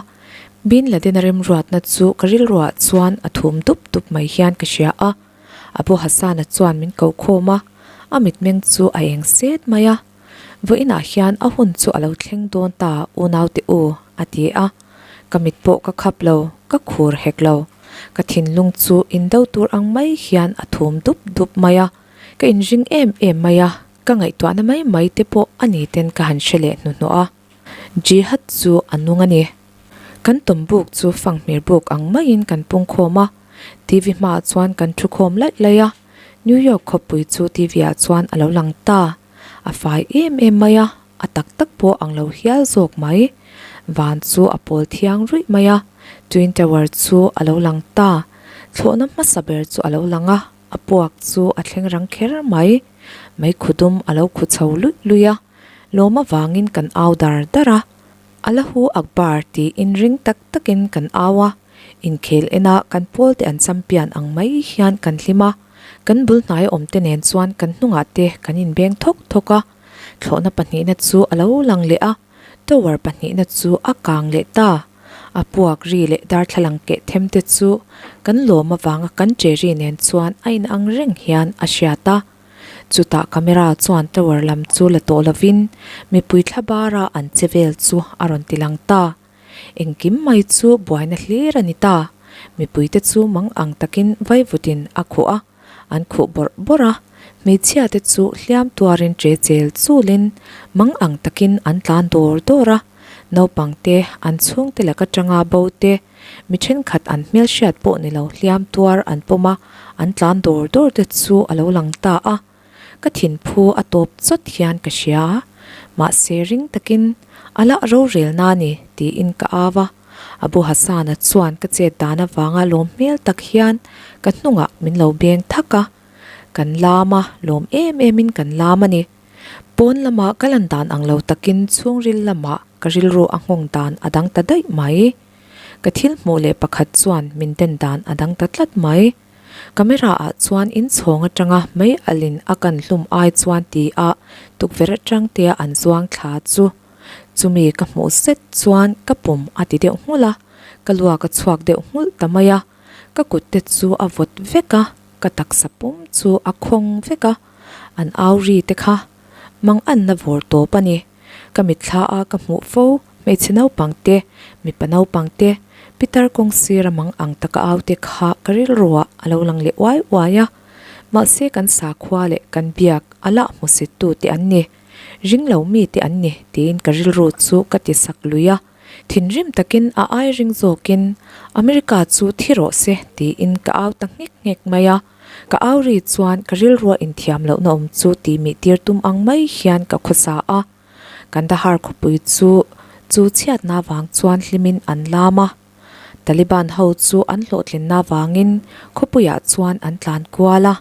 Speaker 1: Bin Laden-a remruatna chu ka rilruah chuan a thum dup dup mai hian ka hria a. Abu Hassan-a chuan min ko khawm a, a mitmeng chu a eng set mai a. Vawiinah hian a hun chu a lo thleng dawn ta unaute u, a ti a. Ka mit pawh ka khap lo, ka khur hek lo. Ka thinlung chu indo tur ang mai hian a thum dup dup mai a. Ka inring em em mai a, ka ngaihtuahna mai mai te pawh a ni ten ka han hre leh hnuhnawh a. Jihad chu a nung a ni. Kan tawm buk chu fanghmir buk ang maiin kan pung khawm a, TV hmaah chuan kan thu khawm laih laih a, New York khawpui chu TV ah chuan a lo lang ta. A fai em em mai a, a tak tak pawh ang lo hial zawk mai. Van chu a pawl thiang ruih mai a, Twin Tower chu a lo lang ta. Thlawhna hmasa ber chu a lo lang a, a puak chu a thleng rang kher mai. Meikhu dum a lo khu chho luih luih a, lawm avangin kan au dar dar a. Allahu Akbar tiin ring tak takin kan au a, inkhel ena kan pawlte an champion ang mai hian kan hlim a, kan bul hnaia awmte nen chuan kan hnungah te kan inbeng thawk thawk a, thlawhna pahnihna chu a lo lang leh a, tower pahnihna chu a kang leh ta. A puak ri leh darthlalang keh them te chu kan lawm avanga kan che ri nen chuan a inang reng hian a hriat a. Chutah camera chuan tower lam chu la tawh lovin mipui thla bara an che vel chu a rawn ti lang ta. Engkim mai chu buaina hlir a ni ta. Mipuite chu mang ang takin vaivutin a khuh a, an khuh bawrh bawrh a. Hmeichhia te chu hliam tuarin che chel chulin mang ang takin an tlan dawr dawr a. Naupang te, an chhungte laka tanga bo te, Mi thenkhat an hmelhriat pawh ni lo hliam tuar an pawm a, an tlan dawr dawr te chu a lo lang ta a. Ka thinphu a tawp chawt hian ka hria. Mahse ring takin, A lah rorel na ni, tiin ka au a. Abu Hassan-a chuan ka chet dan avanga lawm hmel tak hian ka hnungah min lo beng thak a. Kan lam a, lawm em emin kan lam a ni. Pawn lama ka lan dan ang lo takin chhungril lamah ka rilru a nghawng dan a dang ta daih mai. Ka thil hmuh leh pakhat chuan min den dan a dang ta tlat mai. Camera ah chuan inchhawng atanga mei alin a kan hlum ai chuan ti a tukverh atang tea an zuang thla chu. Chumi ka hmuh zet chuan ka pum a ti deuh nghulh a, ka luak a chhuak deuh nghulh ta mai a. Ka kut te chu a vawt vek a, ka taksa pum chu a khawng vek a. An au ri te kha mang anna vawr tawp a ni. Ka mitthla a ka hmuh fo hmeichhe naupang te, mipa naupang te, pitar kawng sira mang ang taka au te kha ka rilruah a lo lang leh uai uai a. Mahse kan sakhua leh kan biak a lah hmusit tu te an ni, ring lo mi te an ni tiin ka rilru chu ka ti sak lui a. Thinrim takin a ai ring zawkin America chu thi rawh se tiin ka au ta nghek nghek mai a. Ka au ri chuan ka rilrua inthiam lohna awm chu tih mih tir tum ang mai hian ka khawsa a. Kandahar khawpui chu chu chhiatna vang chuan hlimin an lam a. Taliban ho chu an hlawhtlinna vangin khawpuiah chuan an tlan kual a.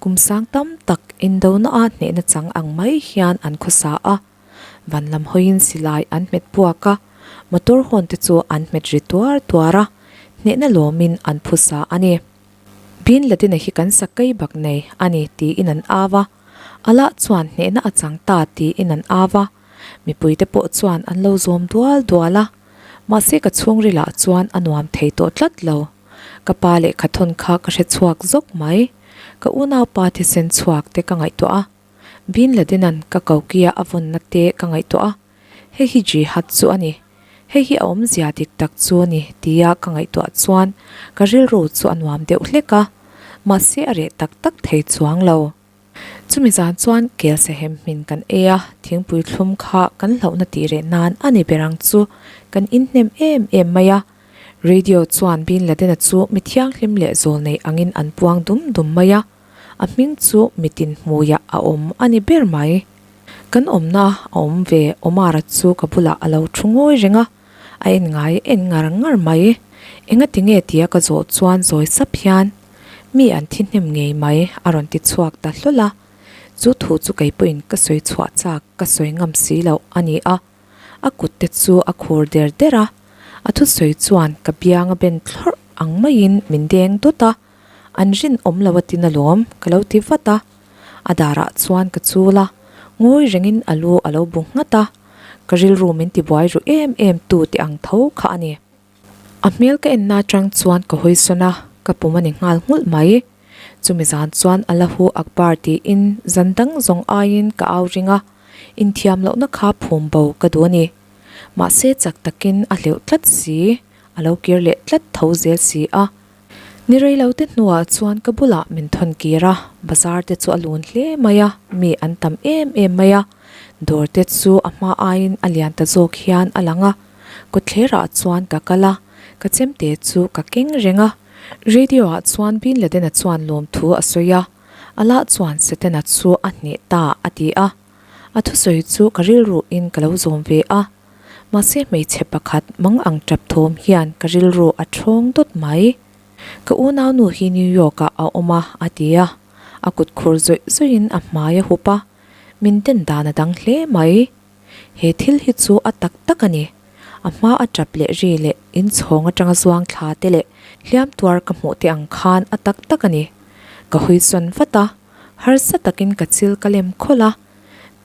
Speaker 1: Kum sang tam tak indona a hnehna chang ang mai hian an khawsa a. Van lam hawiin silai an hmet puak a, motor hawn te chu an hmet ri tuar tuar a, hnehna lawmin an phusa a ni. Bin Laden-a hi kan sakei bak nei a ni tiin an au a, Allah chuan hnehna a chang ta tiin an au a, mipuite pawh chuan an lo zawm dual dual a. Mahse ka chhungrilah chuan a nuam thei tawh tlat lo. Ka pa lehkha thawn kha ka hre chhuak zawk mai. Ka unaupa thisen chhuak te ka ngaihtuah a. Bin Laden-a'n ka kokia a vawnna te ka ngaihtuah a. Hei hi jihad chu a ni. Hei hi a awmzia dik tak chu a ni tia ka ngaihtuah chuan ka rilru chu a nuam deuh hlek a. Mahse a reh tak tak thei chuang lo. Chumi zan chuan kel sahem hmin kan ei a, thingpui thlum kha kan hlauhna tih reh nan a ni ber ang chu kan inhnem em em mai a. Radio chuan Bin Laden-a chu mi thianghlim leh zawl nei angin an puang dum dum mai a, a hming chu mitin hmuiah a awm a ni ber mai. Kan awmna a awm ve Omar-a chu ka bulah a lo thu ngawi reng a, a en ngai en ngar ngar mai. Engati nge tia ka zawh chuan zawi sap hian, Mi an thi hnem ngei mai a rawn ti chhuak ta hlawl a. Chu thu chu kei pawhin ka sawi chhuah chak ka sawi ngam si loh a ni a. A kut te chu a khur der der a. A thusawi chuan ka biang a ben thlawrh ang maiin min deng dawt a. An rinawm lo a tin alawm ka lo ti vat a. A darah chuan ka chul a, ngawi rengin a lu a lo bu nghat a. Ka rilru min tibuai ru em em tu tih ang tho kha a ni. A hmel ka enna atang chuan ka hawi sawn a, ka pum a ni nghal nghulh mai. Chumi zan chuan Allahu Akbar tiin zan dang zawng aiin ka au ring a, inthiam lohna kha phum bo ka duh a ni. Mahse chak takin a hleuh tlat si, a lo kir leh tlat tho zel si a. Ni rei lo te hnuah chuan ka bulah min thawn kir a, bazar te chu a lun hle mai a, mi an tam em em mai a, dawr te chu a hma aiin a lian ta zawk hian a lang a, kawtthlerah chuan ka kal a, ka chemte chu ka keng reng a, radio ah chuan Bin Laden-a chuan lawmthu a sawi a, Allah chuan Setana chu a hneh ta a ti a, a thusawi chu ka rilru in ka lo zawm ve a. Mahse hmeichhe pakhat mang ang tap thawm hian ka rilru a thawng dawt mai. Ka unaunu hi New York ah a awm a, a ti a. A kut khur zawih zawihin a hmai a hup a, min den dan a dang hle mai. He thil hi chu a tak tak a ni. A hma a tap leh ri leh inchhawng atanga zuang thla te leh hliam tuar ka hmuh te ang khan a tak tak a ni. Ka huisawn vat a, harsa takin ka chil ka lem khawlh a.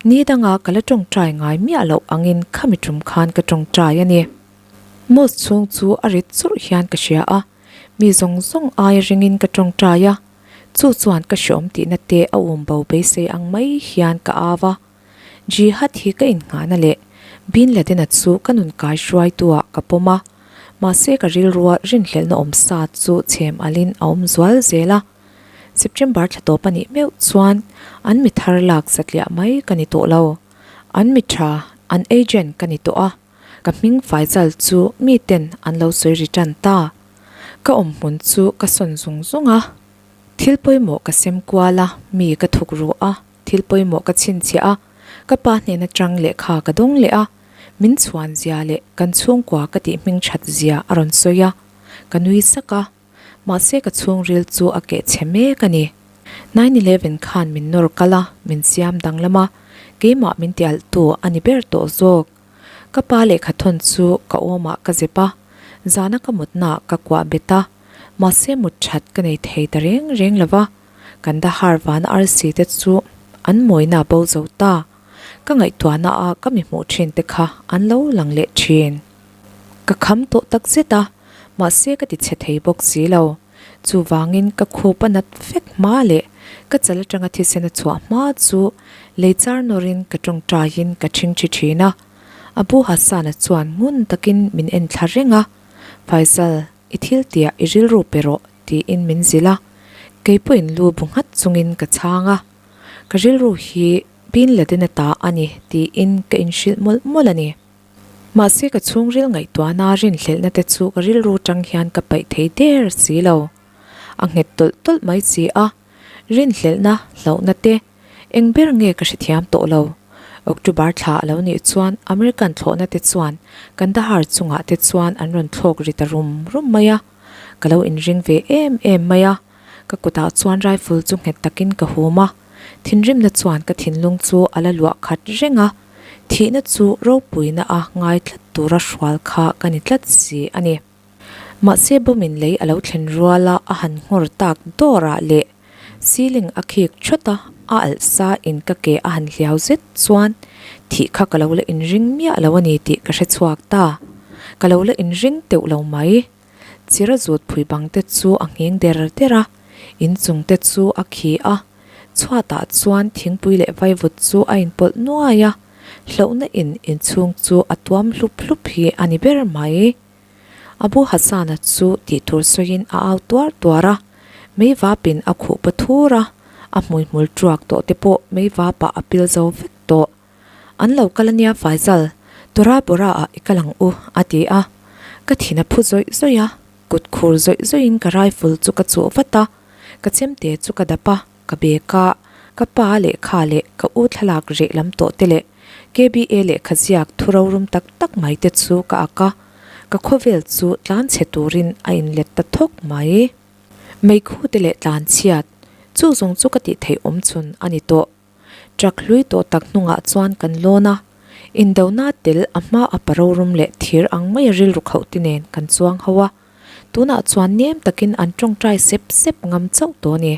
Speaker 1: Ni danga ka la tawngtai ngai miah loh angin khami tum khan ka tawngtai a ni. Mosque chhung chu a rit churh hian ka hria a, mi zawng zawng aia ringin ka tawngtai a, chu chuan ka hreawm tihna te a um bo beisei ang mai hian ka au a. Jihad hi ka innghahna leh Bin Laden-a chu ka nun kai hruaituah ka pawm a, mahse ka rilrua rinhlelhna awm sa chu chhem alin a awm zual zel a. September thla tawp a nih meuh chuan an mi thar lak satliah mai ka ni tawh lo. An mi tha, an agent ka ni tawh a, ka hming Faizal chu mi ten an lo sawi ri tan ta. Ka awm hmun chu ka sawn zung zung a, thil pawimawh ka sem kual a, mi ka thuk ru a, thil pawimawh ka chhinchhiah a, ka pa hnen atang lehkha ka dawng leh a, min chhuan zia leh kan chhungkua ka tih hming that zia a rawn sawi a, ka nui sak a. Mahse ka chhungril chu a keh chhe mek a ni. 9/11 khan min nawr kal a, min siam danglam a, keimah min ti alh tu a ni ber tawh zawk. Ka pa lehkha thawn chu ka awmah ka zep a, zana ka mutnaah ka kuah bet a, mahse mut that ka nei thei ta reng reng lo va, Kandahar vana arsi te chu an mawina bo zo ta. Ka ngaihtuahna a ka mi hmuh thin te kha an lo lang leh thin. Ka kham tawh tak zet a, mahse ka ti chhe thei bawk si lo. Chuvangin ka khup a nat vek hma leh ka chal atanga thisen a chhuah hma chu lei char nawrin ka tawngtaiin ka thingthi thin a. Abu Hassan-a chuan ngun takin min en thla reng a, Faisal, i thil tiah i rilru pe rawh tiin min zilh a. Kei pawhin lu bu nghat chungin ka chhang a. Ka rilru hi Bin Laden-a ta a ni tiin ka inhrilh mawlh mawlh a ni. Mahse ka chhungril ngaihtuahna rinhlelhna te chu ka rilru tang hian ka paih thei der si lo. A nghet tawlh tawlh mai si a, rinhlelhna hlauhna te eng ber nge ka hrethiam tawh lo. October thla a lo nih chuan American thlawhna te chuan Kandahar chungah te chuan an rawn thlawk ri ta rum rum mai a, ka lo inring ve em em mai a. Ka kutah chuan rifle chu nghet takin ka hum a, thinrimna chuan ka thinlung chu a la luah khat reng a, thihna chu ropuina a ngai tlat tura hrual kha ka ni tlat si a ni. Mahse bawmin lei a lo thlen ruala a han nghawr tak dawrah leh ceiling a khik thawt a, a alh sa in ka ke a han hliau zet chuan thih kha ka lo la inring miah lo a ni tih ka hre chhuak ta. Ka lo la inring teuh lo mai. Chira zut phui bang te chu a ngheng der der a, inchung te chu a khi a. Chhuatah chuan thingpui leh vaivut chu a inpawlh nuai a, hlauhna in inchhung chu a tuam hlup hlup hi a ni ber mai. Abu Hassan-a chu tih tur sawiin a au tuar tuar a, mei vapin a khuh paw thur a, a hmuihmul tuak tawh te pawh mei vapah a pil zo vek tawh. An lo kal ania Faizal, Tora Bora ah i kal ang u, a ti a. Ka thin a phu zawih zawih a, kut khur zawih zawihin ka rifle chu ka chuh vat a, ka chemte chu ka dap a, ka bag a, ka pa lehkha leh ka u thlalak reh lam tawh te leh KBA lehkha ziak thu rorum tak tak mai te chu ka ak a, ka khawvel chu tlan chhe turin a inlet ta thawk mai. Meikhu te leh tlan chhiat, chu zawng chu ka tih theih awm chhun a ni tawh. Truck hlui tawh tak hnungah chuan kan lawn a, indona tel a hma a pa rorum leh thir ang maia rilru khauh te nen kan chuang ho a, tunah chuan nem takin an tawngtai sep sep ngam chauh tawh a ni.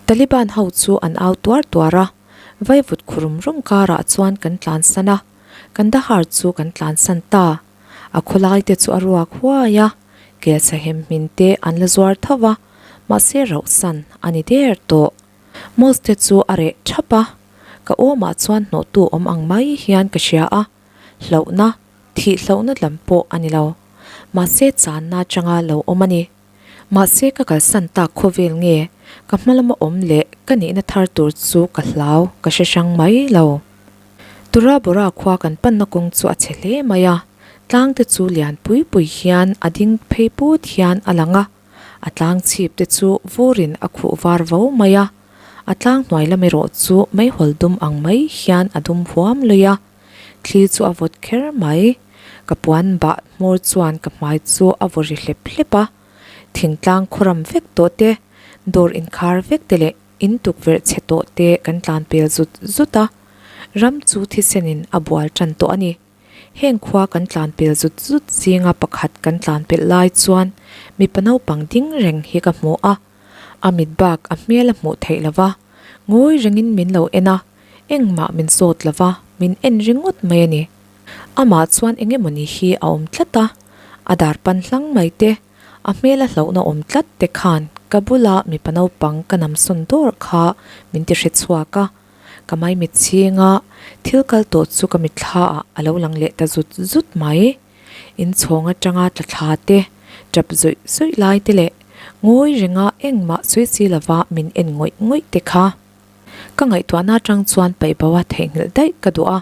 Speaker 1: Taliban ho chu an au tuar tuar a, vaivut khurum rum karah chuan kan tlansan a, Kandahar chu kan tlansan ta. A khawlai te chu a ruak huai a, kelsahem hmin te an la zuar tho va, mahse rauhsan a ni der tawh. Mosque te chu a reh thap a, ka awmah chuan hnawhtu awm ang mai hian ka hria a, hlauhna, thih hlauhna lam pawh a ni lo. Mahse channa atanga lo awm a ni. Mahse ka kalsan tak khawvel nge ka hma lama awm leh ka nihna thar tur chu ka hlau, ka hre hrang mai lo. Tura Bora khua kan panna kawng chu a chhe hle mai a, tlang te chu lian pui pui hian a ding phei put hian a lang a, a tlang chhip te chu vurin a khuh var vo mai a, a tlang hnuai lam erawh chu meihawl dum ang mai hian a dum huam lui a, thli chu a vawt kher mai. Ka puan bah hmawr chuan ka hmai chu a vaw ri hlep hlep a, thingtlang khawram vek tawh te, dawr inkhar vek te leh in tukverh chhe tawh te kan tlan pel zut zut a, ram chu thisenin a bual tan tawh a ni. Heng khua kan tlan pel zut zut zinga pakhat kan tlan pelh lai chuan mipa naupang ding reng hi ka hmu a, a mit bak a hmel a hmuh theih lo va, ngawi rengin min lo en a, engmah min sawt lo va, min en ringawt mai a ni. Amah chuan eng emawni hi a awm tlat a, a dar pan hlang mai te, a hmel a hlauhna awm tlat te khan ka bula mipa naupang ka namsawn dawr kha min ti hre chhuak a. Ka maimit chhinga thil kal tawh chu ka mitthla ah a lo lang leh ta zut zut mai. Inchhawng atanga tla thla te, tap zawih zawih lai te leh ngawi renga engmah sawi si lova min en ngawih ngawih te kha. Ka ngaihtuahna atang chuan paih bo a theihnghilh daih ka duh a,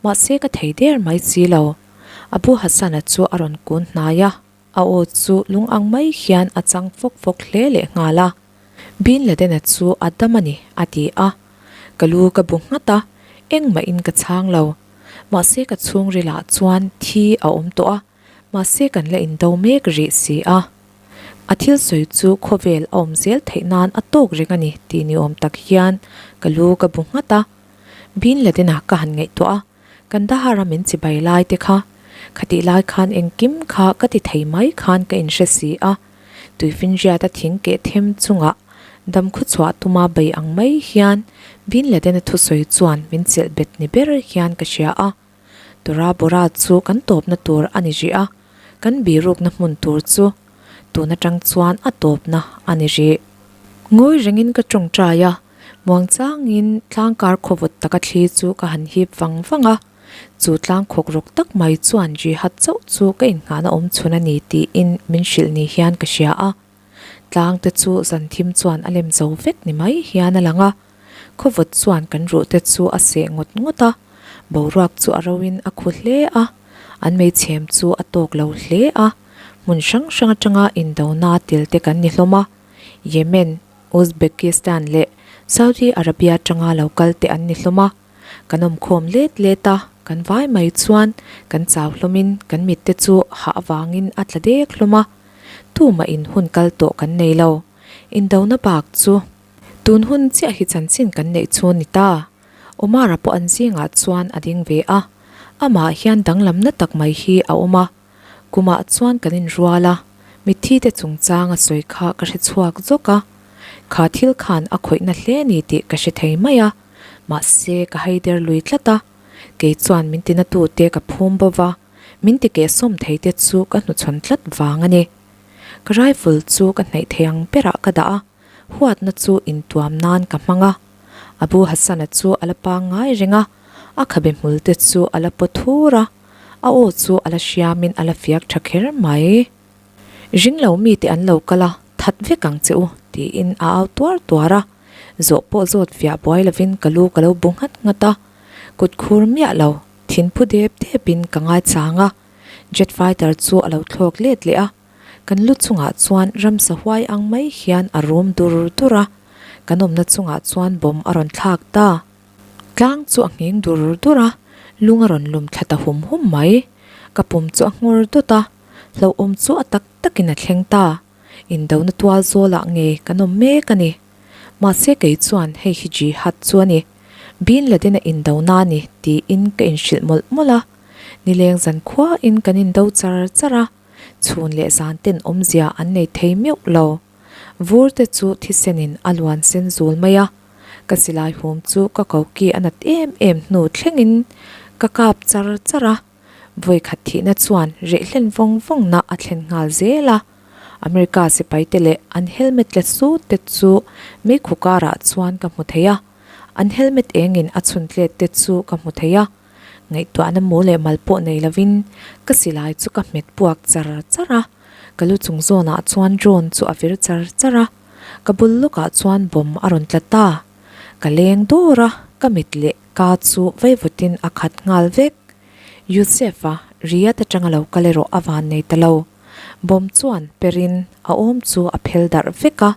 Speaker 1: mahse ka thei der mai si lo. Abu Hassan-a chu a rawn kun hnai a. A aw chu lung ang mai hian a chang fawk fawk hle leh nghal a. Bin Laden-a chu a dam a ni, a ti a. Ka lu ka bu nghat a, engmahin ka chhang lo. Mahse ka chhungrilah chuan thi a awm tawh a, mahse kan la indo mek rih si a. A thil sawi chu khawvel a awm zel theih nan a tawk reng a ni tih ni awm tak hian ka lu ka bu nghat a. Bin Laden-a ka han ngaihtuah a. Kandahar-a min chibai lai te kha, khatih lai khan engkim kha ka ti thei mai khan ka inhre si a, Tuifinriata thing keh them chungah damkhaw chhuah tuma bei ang mai hian Bin Laden-a thusawi chuan min chelh bet ni ber hian ka hria a. Tora Bora chu kan tawpna tur a ni rih a, kan birukna hmun tur chu tun atang chuan a tawpna a ni rih. Ngawi rengin ka tawngtai a. Muangchangin tlangkar khawvawt taka thli chu ka han hip vang vang a, chu tlang khawk rawk tak mai chuan Jihad chauh chu ka innghahna awm chhun a ni tiin min hrilh ni hian ka hria a. Tlang te chu zan thim chuan a lem zo vek ni mai hian a lang a, khawvawt chuan kan ruh te chu a seh ngawt ngawt a, boruak chu a roin a khu hle a, an meichhem chu a tawk lo hle a, hmun hrang hrang atanga indona tel te kan ni hlawm a, Yemen, Uzbekistan leh Saudi Arabia atanga lo kal te an ni hlawm a, kan awmkhawm let let a, kan vai mai chuan kan chau hlawmin kan mit te chu hah avangin a tla dek hlawm a, tumah in hun kal tawh kan nei lo. Indona bak chu tun hun chiah hi chanchin kan neih chu ni ta. Omar-a pawh an zingah chuan a ding ve a, amah hian danglamna tak mai hi a awm a. Kumah chuan kan inrual a, mitthi te chungchang a sawi kha ka hre chhuak zawk a, kha thil khan a khawihna hle ni tih ka hre thei mai a, mahse ka haider lui tlat a, kei chuan min tina tute ka phum bo va, Min ti kehsawm thei te chu ka hnuchhawn tlat vang a ni. Ka rifle chu ka hnaih thei ang berah ka dah a, huatna chu intuam nan ka hmang a. Abu Hassan-a chu a la pangngai reng a, a khabe hmul te chu a la paw thur a, a aw chu a la hriamin a la fiak tha kher mai. Ring lo mite an lo kal a, that vek ang che u, tiin a au tuar tuar a. Zawh pawh zawt fiah buai lovin ka lu ka lo bu nghat nghat a, kut khur miah lo, thin phu dep depin ka ngaichang a. Jet fighter chu a lo thlawk let leh a, kan lu chungah chuan ramsa huai ang mai hian a rum dur dur a, kan awmna chungah chuan bomb a rawn thlak ta. Tlang chu a nghing dur dur a, lung a rawn lum thla ta hum hum mai. Ka pum chu a nghawr dawt a, hlauhawm chu a tak takin a thleng ta. Indona tual zawlah nge kan awm mek a ni. Mahse kei chuan hei hi jihad chu a ni. Bin Laden-a indona a ni tiin ka inhrilh mawlh mawlh a. Nileng zan khuain kan indo char char a, chhun leh zan ten awmzia an nei thei meuh lo. Vur te chu thisenin a luan sen zul mai a, ka silai hum chu ka koki a nat em em hnu thlengin ka kap char char a, vawikhat thihna chuan reh hlen vawng vawngna a thlen nghal zel a. America sipai te leh an helmet tla sut te chu meikhu karah chuan ka hmu thei a, an helmet engin a chhun tlet te chu ka hmu thei a. Ngaihtuahna mu leh mal pawh nei lovin ka silai chu ka hmet puak char char a, ka lu chung zawnah chuan drone chu a vir char char a, ka bul lawkah chuan bomb a rawn tla ta. Ka leng dawr a, ka mit leh ka chu veivutin a khat nghal vek. Yusef-a Riyadh atanga lo kal erawh a van nei ta lo. Bomb chuan perin a awm chu a phel darh vek a,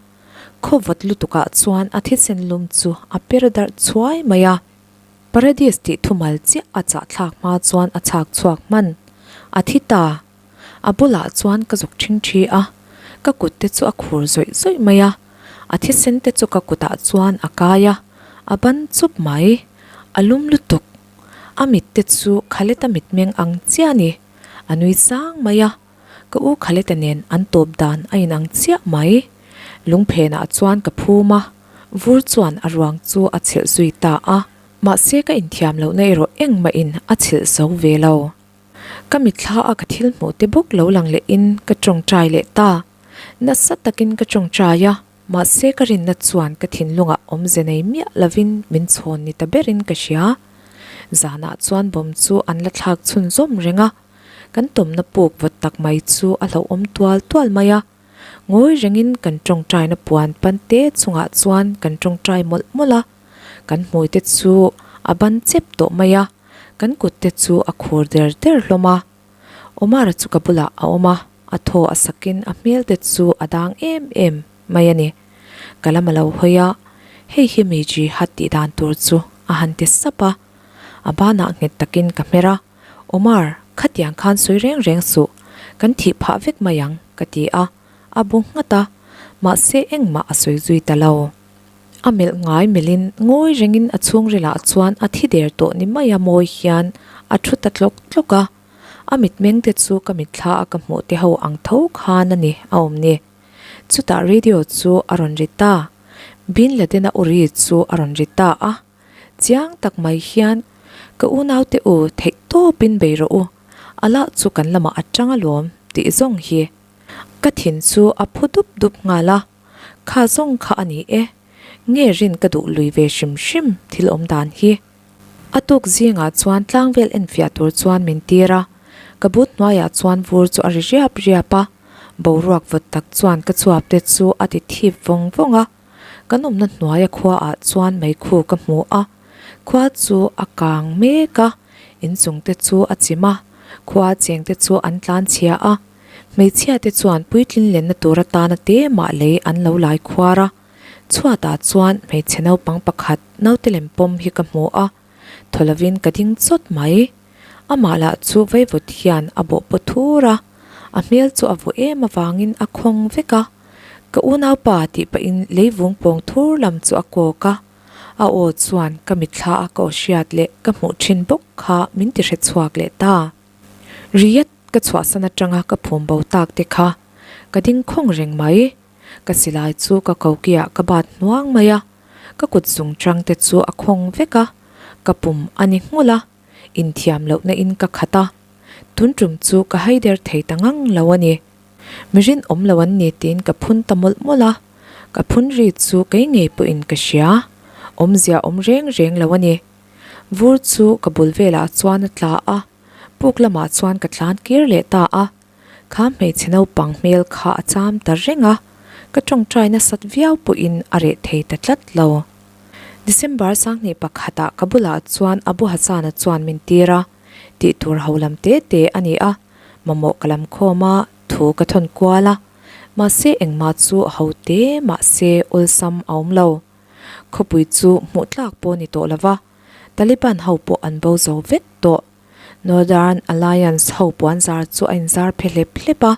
Speaker 1: khawvawt lutukah chuan a thisen lum chu a per darh chhuai mai a. Paradis tih thumal chiah a chahthlak hma chuan a chhak chhuak hman. A thi ta. A bulah chuan ka zuk ṭhing ṭhi a, ka kut te chu a khur zawih zawih mai a. A thisen te chu ka kutah chuan a kai a, a ban chup mai. A lum lutuk. A mit te chu Khaleta mitmeng ang chiah a ni. A nui sang mai a. Ka u Khaleta nen an tawp dan a inang chiah mai. Lungphenah chuan ka phum a, vur chuan a ruang chu a chhilh zui ta a. Mahse ka inthiam lohna erawh engmahin a chhilh zo ve lo. Ka mitthla a ka thil hmuh te bawk lo lang lehin ka tawngtai leh ta. Nasa takin ka tawngtai a, mahse ka rinna chuan ka thinlungah awmze nei miah lovin min chhawn ni ta berin ka hria. Zanah chuan bomb chu an la thlak chhunzawm reng a. Kan tawmna puk vawt tak mai chu a hlauhawm tual tual mai a, ngawi rengin kan tawngtaina puan pan te chungah chuan kan tawngtai mawlh mawlh a, kan hmui te chu a ban chep tawh mai a, kan kut te chu a khur der der hlawm a. Omar-a chu ka bulah a awm a, a thaw a sakin a hmel te chu a dang em em mai a ni. Ka lam a lo hawi a, hei hi mi jihad tih dan tur chu a han ti sap a, a banah nghet takin ka hmer a. Omar, khatiang khan sawi reng reng suh, kan thih phah vek mai ang, ka ti a, a bu nghat a, mahse engmah a sawi zui ta lo. A melh ngai melhin ngawi rengin a chhungrilah chuan a thi der tawh ni maia mawi hian a thu ta tlawk tlawk a, a mitmeng te chu ka mitthla a ka hmuh te ho ang tho khan a ni a awm ni. Chutah radio chu a rawn ri ta, Bin Laden-a u ri chu a rawn ri ta a. Chiang tak mai hian, Ka unaute u, theih tawpin bei rawh u, Allah chu kan lamah a tang alawm, tih zawng hi. Ka thin chu a phu dup dup nghal a, Kha zawng kha a ni e, nge rin ka duh lui ve hrim hrim thil awm dan hi. A tuk zingah chuan tlangvel enfiah tur chuan min tir a, ka but hnuaiah chuan vur chu a ri riap riap a, boruak vawt tak chuan ka chuap te chu a ti thip vawng vawng a. Kan awmna hnuaia khuaah chuan meikhu ka hmu a, khua chu a kang mek a, inchung te chu a chim a, khua cheng te chu an tlan chhia a, hmeichhia te chuan puitlin lenna tur atana te mah lei an lo lai khuar a, chhuatah chuan hmeichhe naupang pakhat naute lem pawm hi ka hmu a, thaw lovin ka ding chawt mai. Amah lah chu vaivut hian a bawh paw thur a, a hmel chu a vuah em avangin a khawng vek a. Ka unaupa tih pahin leivung pawng thur lam chu a kawk a, a aw chuan ka mitthla a ka aw hriat leh ka hmuh thin bawk kha min ti hre chhuak leh ta. Riyadh ka chhuahsan atanga ka phum bo tak te kha ka ding khawng reng mai. Ka silai chu ka kokiah ka bat hnuang mai a, ka kut zung chang te chu a khawng vek a, ka pum a ni nghulh a, inthiam lohna in ka khat a. Tun tum chu ka haider thei ta ngang lo a ni. Mi rinawm lo an ni tiin ka phun ta mawlh mawlh a, ka phun ri chu kei ngei pawhin ka hria. Awmzia awm reng reng lo a ni. Vur chu ka bul velah chuan a tla a, puk lamah chuan ka tlan kir leh ta a. Kha hmeichhe naupang hmel kha a cham ta reng a, ka tawngtai nasat viau pawhin a reh thei ta tlat lo. December sanghnih pakhatah ka bulah chuan Abu Hassan-a chuan min tir a, tih tur ho lam te te a ni a, mamawh ka lam khawm a, thu ka thawn kual a, mahse engmah chu ho te mahse awlsam a awm lo. Khawpui chu hmuh tlak pawh ni tawh lova, Taliban ho pawh an bo zo vek tawh. Northern Alliance ho puanzar chu a inzar phe hlep hlep a,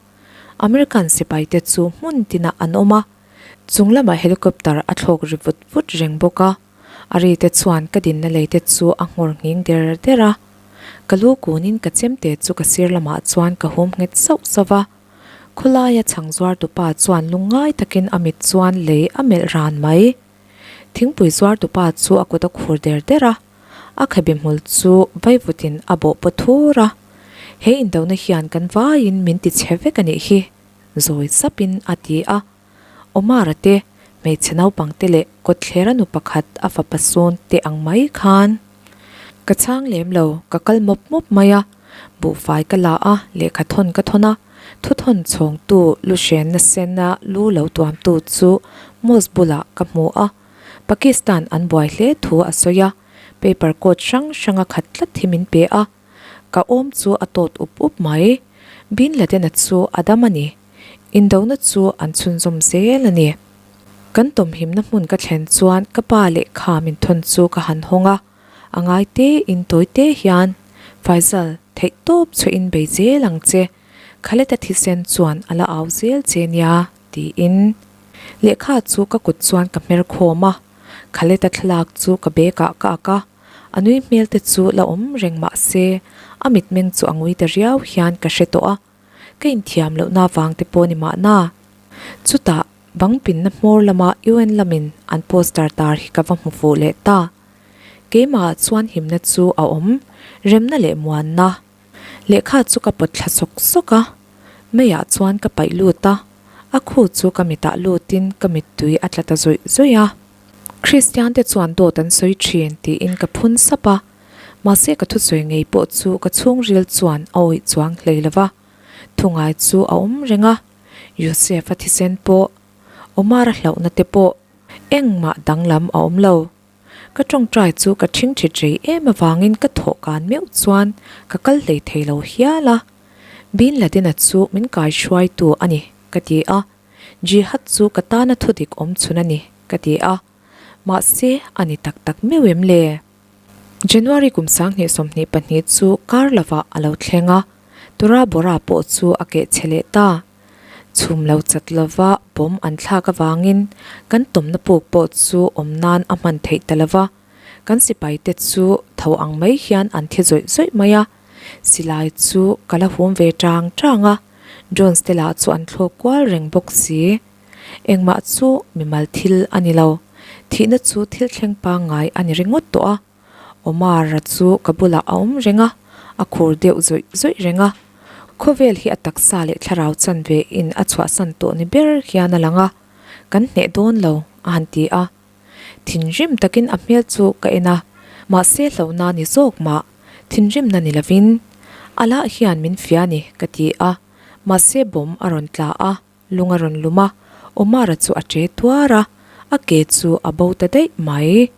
Speaker 1: American sipai te chu hmun tinah an awm a, chung lamah helicopter a thlawk ri vut vut reng bawk a, a ri te chuan ka dinna lei te chu a nghawr nghing der der a. Ka lu kunin ka chemte chu ka sir lamah chuan ka hum nghet sauh sauh va, khawlaia chhang zuartupa chuan lungngai takin a mit chuan lei a melh ran mai. Thingpui zuartupa chu a kut a khur der der a. A khabe hmul chu vaivutin a bawh paw thur a, He indona hian kan vaiin min ti chhe vek a nih hi, zawi sapin a ti a. Omar-a te, hmeichhe naupang te leh kawtthlera nu pakhat a fapa sawn te ang mai khan. Ka chhang lem lo, ka kal mawp mawp mai a, buhfai ka la a, lehkha thawn ka thawn a, thuthawn chhawngtu lu hrenna sena lu lo tuamtu chu mosque bulah ka hmu a. Pakistan an buai hle thu a sawi a, paper coat hrang hrang a khat tlat hi min pe a, ka awm chu a tawt up up mai. Bin Laden-a chu a dam a ni. Indona chu an chhunzawm zel a ni. Kan tawmhimna hmun ka thlen chuan ka pa lehkha min thawn chu ka han hawng a, a ngai te in tawi te hian, Faizal, theih tawp chhuah in bei zel ang che, Khaled-a thisen chuan a la au zel che nia, tiin. Lehkha chu ka kut chuan ka hmer khawm a, Khaled-a thlalak chu ka bag ah ka ak a, a nui hmel te chu la awm reng mah se a mitmeng chu a ngui ta riau hian ka hre tawh a, ka inthiam lohna vang te pawh ni mahna. Chutah bang pinna hmawr lama UN lamin an poster tar hi ka va hmu fuh leh ta. Keimahah chuan himna chu a awm, remna leh muanna. Lehkha chu ka pawt thla sawk sawk a, meiah chuan ka paih lut a, a khu chu ka mitah lutin ka mittui a tla ta zawih zawih a. Kristian te chuan dawt an sawi thin tiin ka phun sap a, mahse ka thusawi ngei pawh chu ka chhungril chuan a awih chuang hlei lo va, thungai chu a awm reng a, Yosef-a thisen pawh, Omar-a hlauhna te pawh engmah danglam a awm lo. Ka tawngtai chu ka ṭhingṭhit rei em avangin ka thawh kan meuh chuan ka kal hlei thei lo hial a. Bin Laden-a chu min kai hruaitu a ni, ka ti a. Jihad chu ka tana thudik awm chhun a ni, ka ti a. Mahse, a ni tak tak meuh em le? January kum 2022 chu kar lovah a lo thleng a, Tora Bora pawh chu a keh chhe leh ta. Chhum lo chat lova bomb an thlak avangin kan tawmna puk pawh chu awm nan a hman theih ta lova, kan sipai te chu tho ang mai hian an thi zawih zawih mai a. Silai chu ka la hum ve tang tang a, drones te lah chu an thlawk kual reng bawk si. Engmah chu mimal thil a ni lo, thihna chu thil thleng pangngai a ni ringawt tawh a. Omar-a chu ka bulah a awm reng a, a khur deuh zawih zawih reng a. Khawvel hi a taksa leh thlarau chanve in a chhuahsan tawh ni ber hian a lang a, kan hneh dawn lo, a han ti a. Thinrim takin a hmel chu ka en a, mahse hlauhna ni zawk mah, thinrimna ni lovin, Allah hian min fia ni, ka ti a, mahse bomb a rawn tla a. Lung a rawn lum a, Omar-a chu a che tuar a, a ke chu a bo ta daih mai.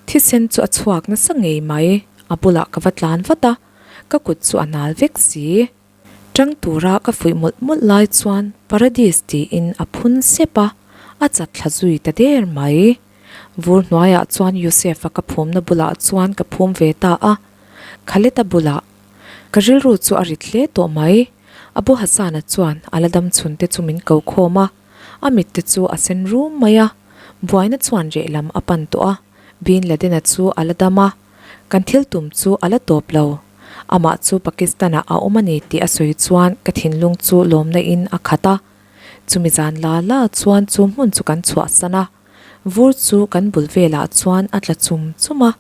Speaker 1: Thisen chu a chhuak nasa ngei mai, a bulah ka va tlan vat a, ka kut chu a nal vek si. Tang tura ka fuih mawlh mawlh lai chuan Paradis tiin a phun sep a, a chat thla zui ta der mai. Vur hnuaiah chuan Yusef-a ka phumna bulah chuan ka phum ve ta a, Khaled-a bulah Ka rilru chu a rit hle tawh mai. Abu Hassan-a chuan a la dam chhun te chu min ko khawm a, a mit te chu a sen rum mai a. Buaina chuan reh lam a pan tawh a, Bin Laden-a chu a la dam a, kan thil tum chu a la tawp lo. Amah chu Pakistan-ah a awm a ni tih a sawi chuan ka thinlung chu lawmna in a khat a. Chumi zan la la chuan chu hmun chu kan chhuahsan a, vur chu kan bul velah chuan a tla chum chum a,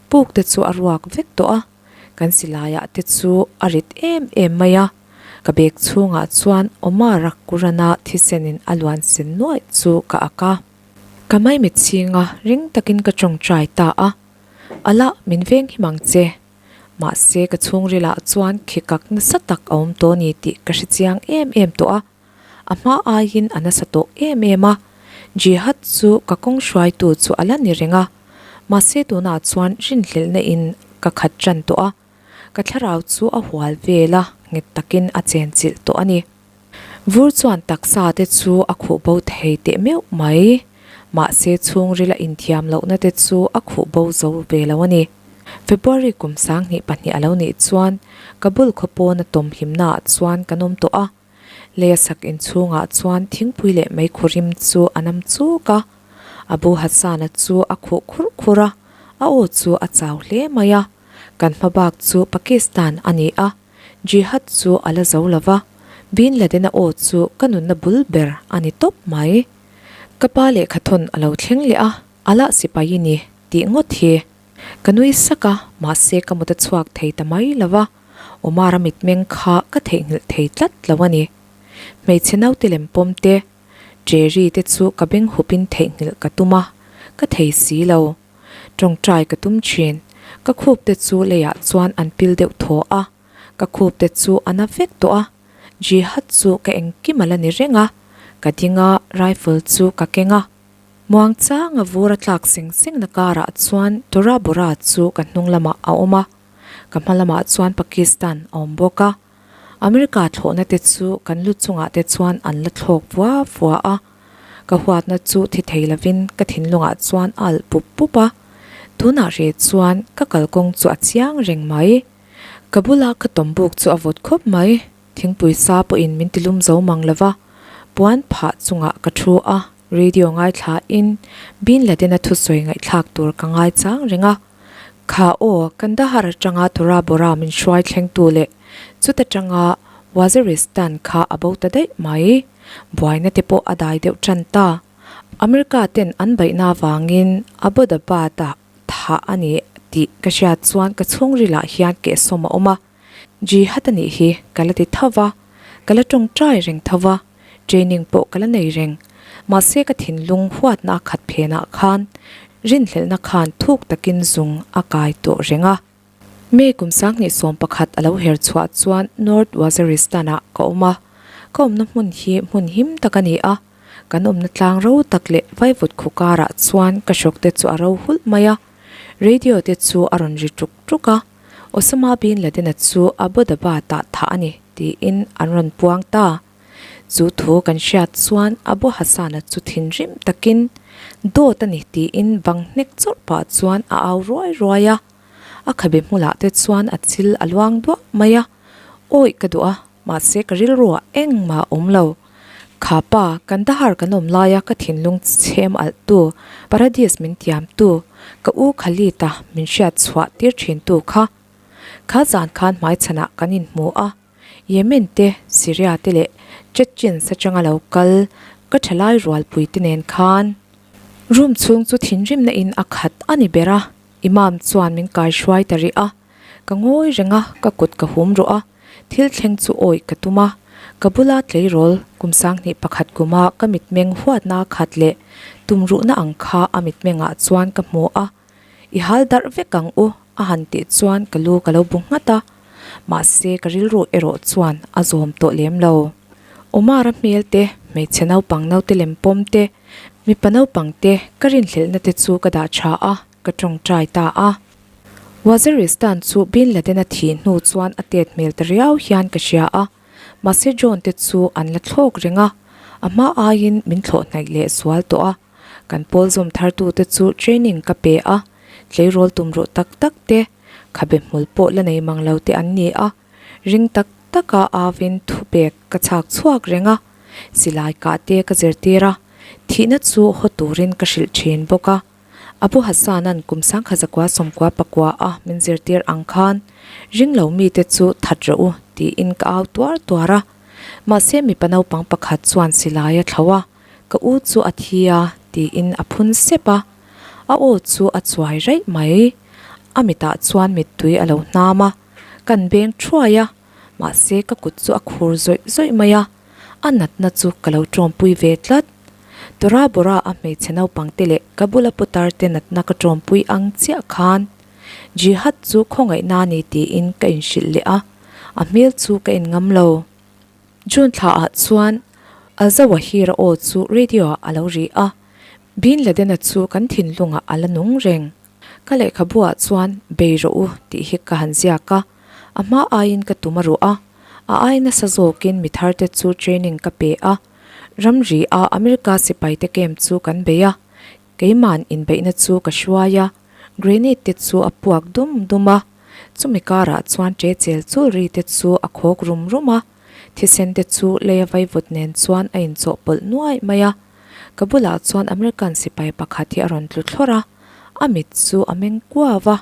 Speaker 1: puk te chu a ruak vek tawh a. Kan silaiah te chu a rit em em mai a, ka bag chhungah chuan Omar-a Quran-a thisenin a luan sen nuaih chu ka ak a. Ka maimit chhinga ring takin ka tawngtai ta a, Allah min veng him ang che. Mahse ka chhungrilah chuan khikak nasa tak a awm tawh a ni tih ka hre chiang em em tawh a. A hma aiin a nasa tawh em em a, Jihad chu ka kawng hruaitu chu a la ni reng a, mahse tunah chuan rinhlelhna in ka khat tan tawh a, ka thlarau chu a hual vel a, nghet takin a chenchilh tawh a ni. Vur chuan taksa te chu a khuh bo thei teh meuh mai, mahse chhungrila inthiam lohna te chu a khuh bo zo ve lo a ni. February kum 2002 a lo nih chuan Kabul khaw pawna tawmhimnaah chuan kan awm tawh a, Leia sak inchhungah chuan thingpui leh meikhu rim chu a nam chuk a, Abu Hassan-a chu a khuh khurh khurh a, a aw chu a chau hle mai a. Kan hma bak chu Pakistan a ni a, Jihad chu a la zo lo va, Bin Laden-a aw chu ka nunna bul ber a ni tawp mai. Ka pa lehkhathawn a lo thleng leh a, a lah sipai i ni tih ngawt hi. Ka nui sak a, mahse ka mut a chhuak thei ta mai lo va. Omar-a mitmeng kha ka theihnghilh thei tlat lo a ni. Hmeichhe naute lem pawm te, Jerry te chu ka beng hupin theihnghilh ka tum a, ka thei si lo. Tawngtai ka tum thin. Ka khup te chu leiah chuan an pil deuh thaw a, ka khup te chu a na vek tawh a. Jihad chu ka engkim a la ni reng a, ka ding a, rifle chu ka keng a. Muangchanga vur a tlak seng sengna karah chuan Tora Bora chu ka hnung lamah a awm a. Ka hma lamah chuan Pakistan a awm bawk a, America thlawhna te chu kan lu chungah te chuan an la thlawk vua vua a, ka huatna chu thi thei lovin ka thinlungah chuan a alh pup pup a, tunah reh chuan ka kalkawng chu a chiang reng mai. Ka bula ka tawmbuk chu a vawt khawp mai, thingpui sa pawhin min tilum zo mang lova, puan phah chungah ka thu a, radio ngaithlain Bin Laden-a thusawi ngaihthlak tur ka ngaichang reng a. Kha aw, Kandahar atanga Tora Bora min hruai thlengtu leh chuta tanga Waziristan kha a bo ta daih mai. Buaina te pawh a dai deuh tan ta. America ten an baihna avangin Abbottabad-ah thah a ni tih ka hriat chuan ka chhungrilah hian kehsawm a awm a. Jihad a nih hi ka la ti tho va, ka la tawngtai reng tho va, training pawh ka la nei reng. Mahse ka thinlung huatna a khat phenah khan rinhlelhna khan thuk takin zung a kai tawh reng a. May kum 2011 a lo her chhuah chuan North Waziristan-ah ka awm a, ka awmna hmun hi hmun him tak a ni a, kan awmna tlang ro tak leh vaivut khu karah chuan ka hrawk te chu a ro hulh mai a, radio te chu a rawn ri tuk tuk a. Osama bin Laden-a chu Abbottabad-ah thah a ni tiin an rawn puang ta. Chu thu kan hriat chuan Abu Hassan-a chu thinrim takin dawt a ni tiin bang hnek chawrh pah chuan a au ruai ruai a. A khabe hmulah te chuan a chil a luang duah mai a. Awih ka duh a, mahse ka rilruah engmah a awm lo. Kha pa, Kandahar kan awm laia ka thinlung chhem alh tu, Paradis min tiam tu, ka u Khalid-a min hriat chhuah tir thin tu kha. Kha zan khan hmaichhanah kan inhmu a, Yemen te, Syria te leh Chechens atanga lo kal ka thalai rualpui te nen khan. Room chhung chu thinrimna in a khat a ni ber a, Imam chuan min kaihruai ta rih a. Ka ngawi reng a, ka kut ka hum ruh a, thil thleng chu awih ka tum a. Ka bula tleirawl kum 21 kuma ka mitmeng huatna khat leh tumruhna ang kha a mitmengah chuan ka hmu a. I hal darh vek ang u a han tih chuan ka lu ka lo bu nghat a, mahse ka rilru erawh chuan a zawm tawh lem lo. Omar-a hmel te, hmeichhe naupang naute lem pawm te, mipa naupang te ka rinhlelhna te chu ka dah tha a, ka tawngtai ta a. Waziristan chu Bin Laden-a thih hnu chuan a tet hmel ta riau hian ka hria a, mahse John te chu an la thlawk reng a, a hma aiin min thlawh hnaih leh sual tawh a. Kan pawl zawm thartute chu training ka pe a, tleirawl tum ruh tak tak te, khabe hmul pawh la nei mang lo te an ni a, ring tak taka avin thupek ka chhak chhuak reng a, silai kah te ka zirtir a, thihna chu haw turin ka hrilh thin bawk a. Abu Hassan-a'n kum 1999 a min zirtir ang khan, Ring lo mite chu that rawh u, tiin ka au tuar tuar a. Mahse mipa naupang pakhat chuan silai a thlo a, Ka u chu a thi a, tiin a phun sep a. A aw chu a chuai raih mai. A mitah chuan mittui a lo hnam a. Kan beng thuai a, mahse ka kut chu a khur zawih zawih mai a, a natna chu ka lo tawmpui ve tlat. Tora Bora a hmeichhe naupang te leh ka bula putar te natna ka tawmpui ang chiah khan Jihad chu khawngaihna ni tiin ka inhrilh leh a, a hmel chu ka en ngam lo. June thla ah chuan Al-Zawahir-a aw chu radio ah a lo ri a, Bin Laden-a chu kan thinlungah a la nung reng. Ka lehkhabu ah chuan bei rawh u tih hi ka han ziak a, a hma aiin ka tum a ruh a, a ai nasa zawkin mi thar te chu training ka pe a, ramri a America sipai te camp chu kan bei a, keiman inbeihna chu ka hruai a, grenade te chu a puak dum dum a, chumi karah chuan ṭe chel chul ri te chu a khawk rum rum a, thisen te chu leia vaivut nen chuan a inchawhpawlh nuaih mai a. Ka bulah chuan American sipai pakhat hi a rawn tlu thlawrh a, a mit chu a meng kuau a,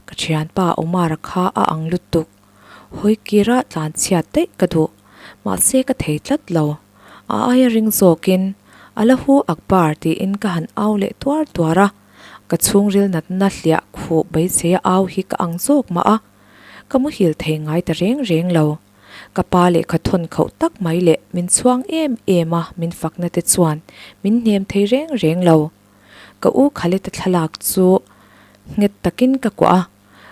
Speaker 1: ka thianpa Omar-a kha a ang lutuk. Hawi kira tlan chhiat daih ka duh, mahse ka thei tlat lo. A aia ring zawkin, Allahu Akbar tiin ka han au leh tuar tuar a, ka chhungril natna hliah khuh beiseia au hi ka ang zawk mah a, ka muhil thei ngai ta reng reng lo. Ka pa lehkha thawn khauh tak mai leh min chhuang em em a min fakna te chuan min hnem thei reng reng lo. Ka u Khaleta thlalak chu nghet takin ka kuah a,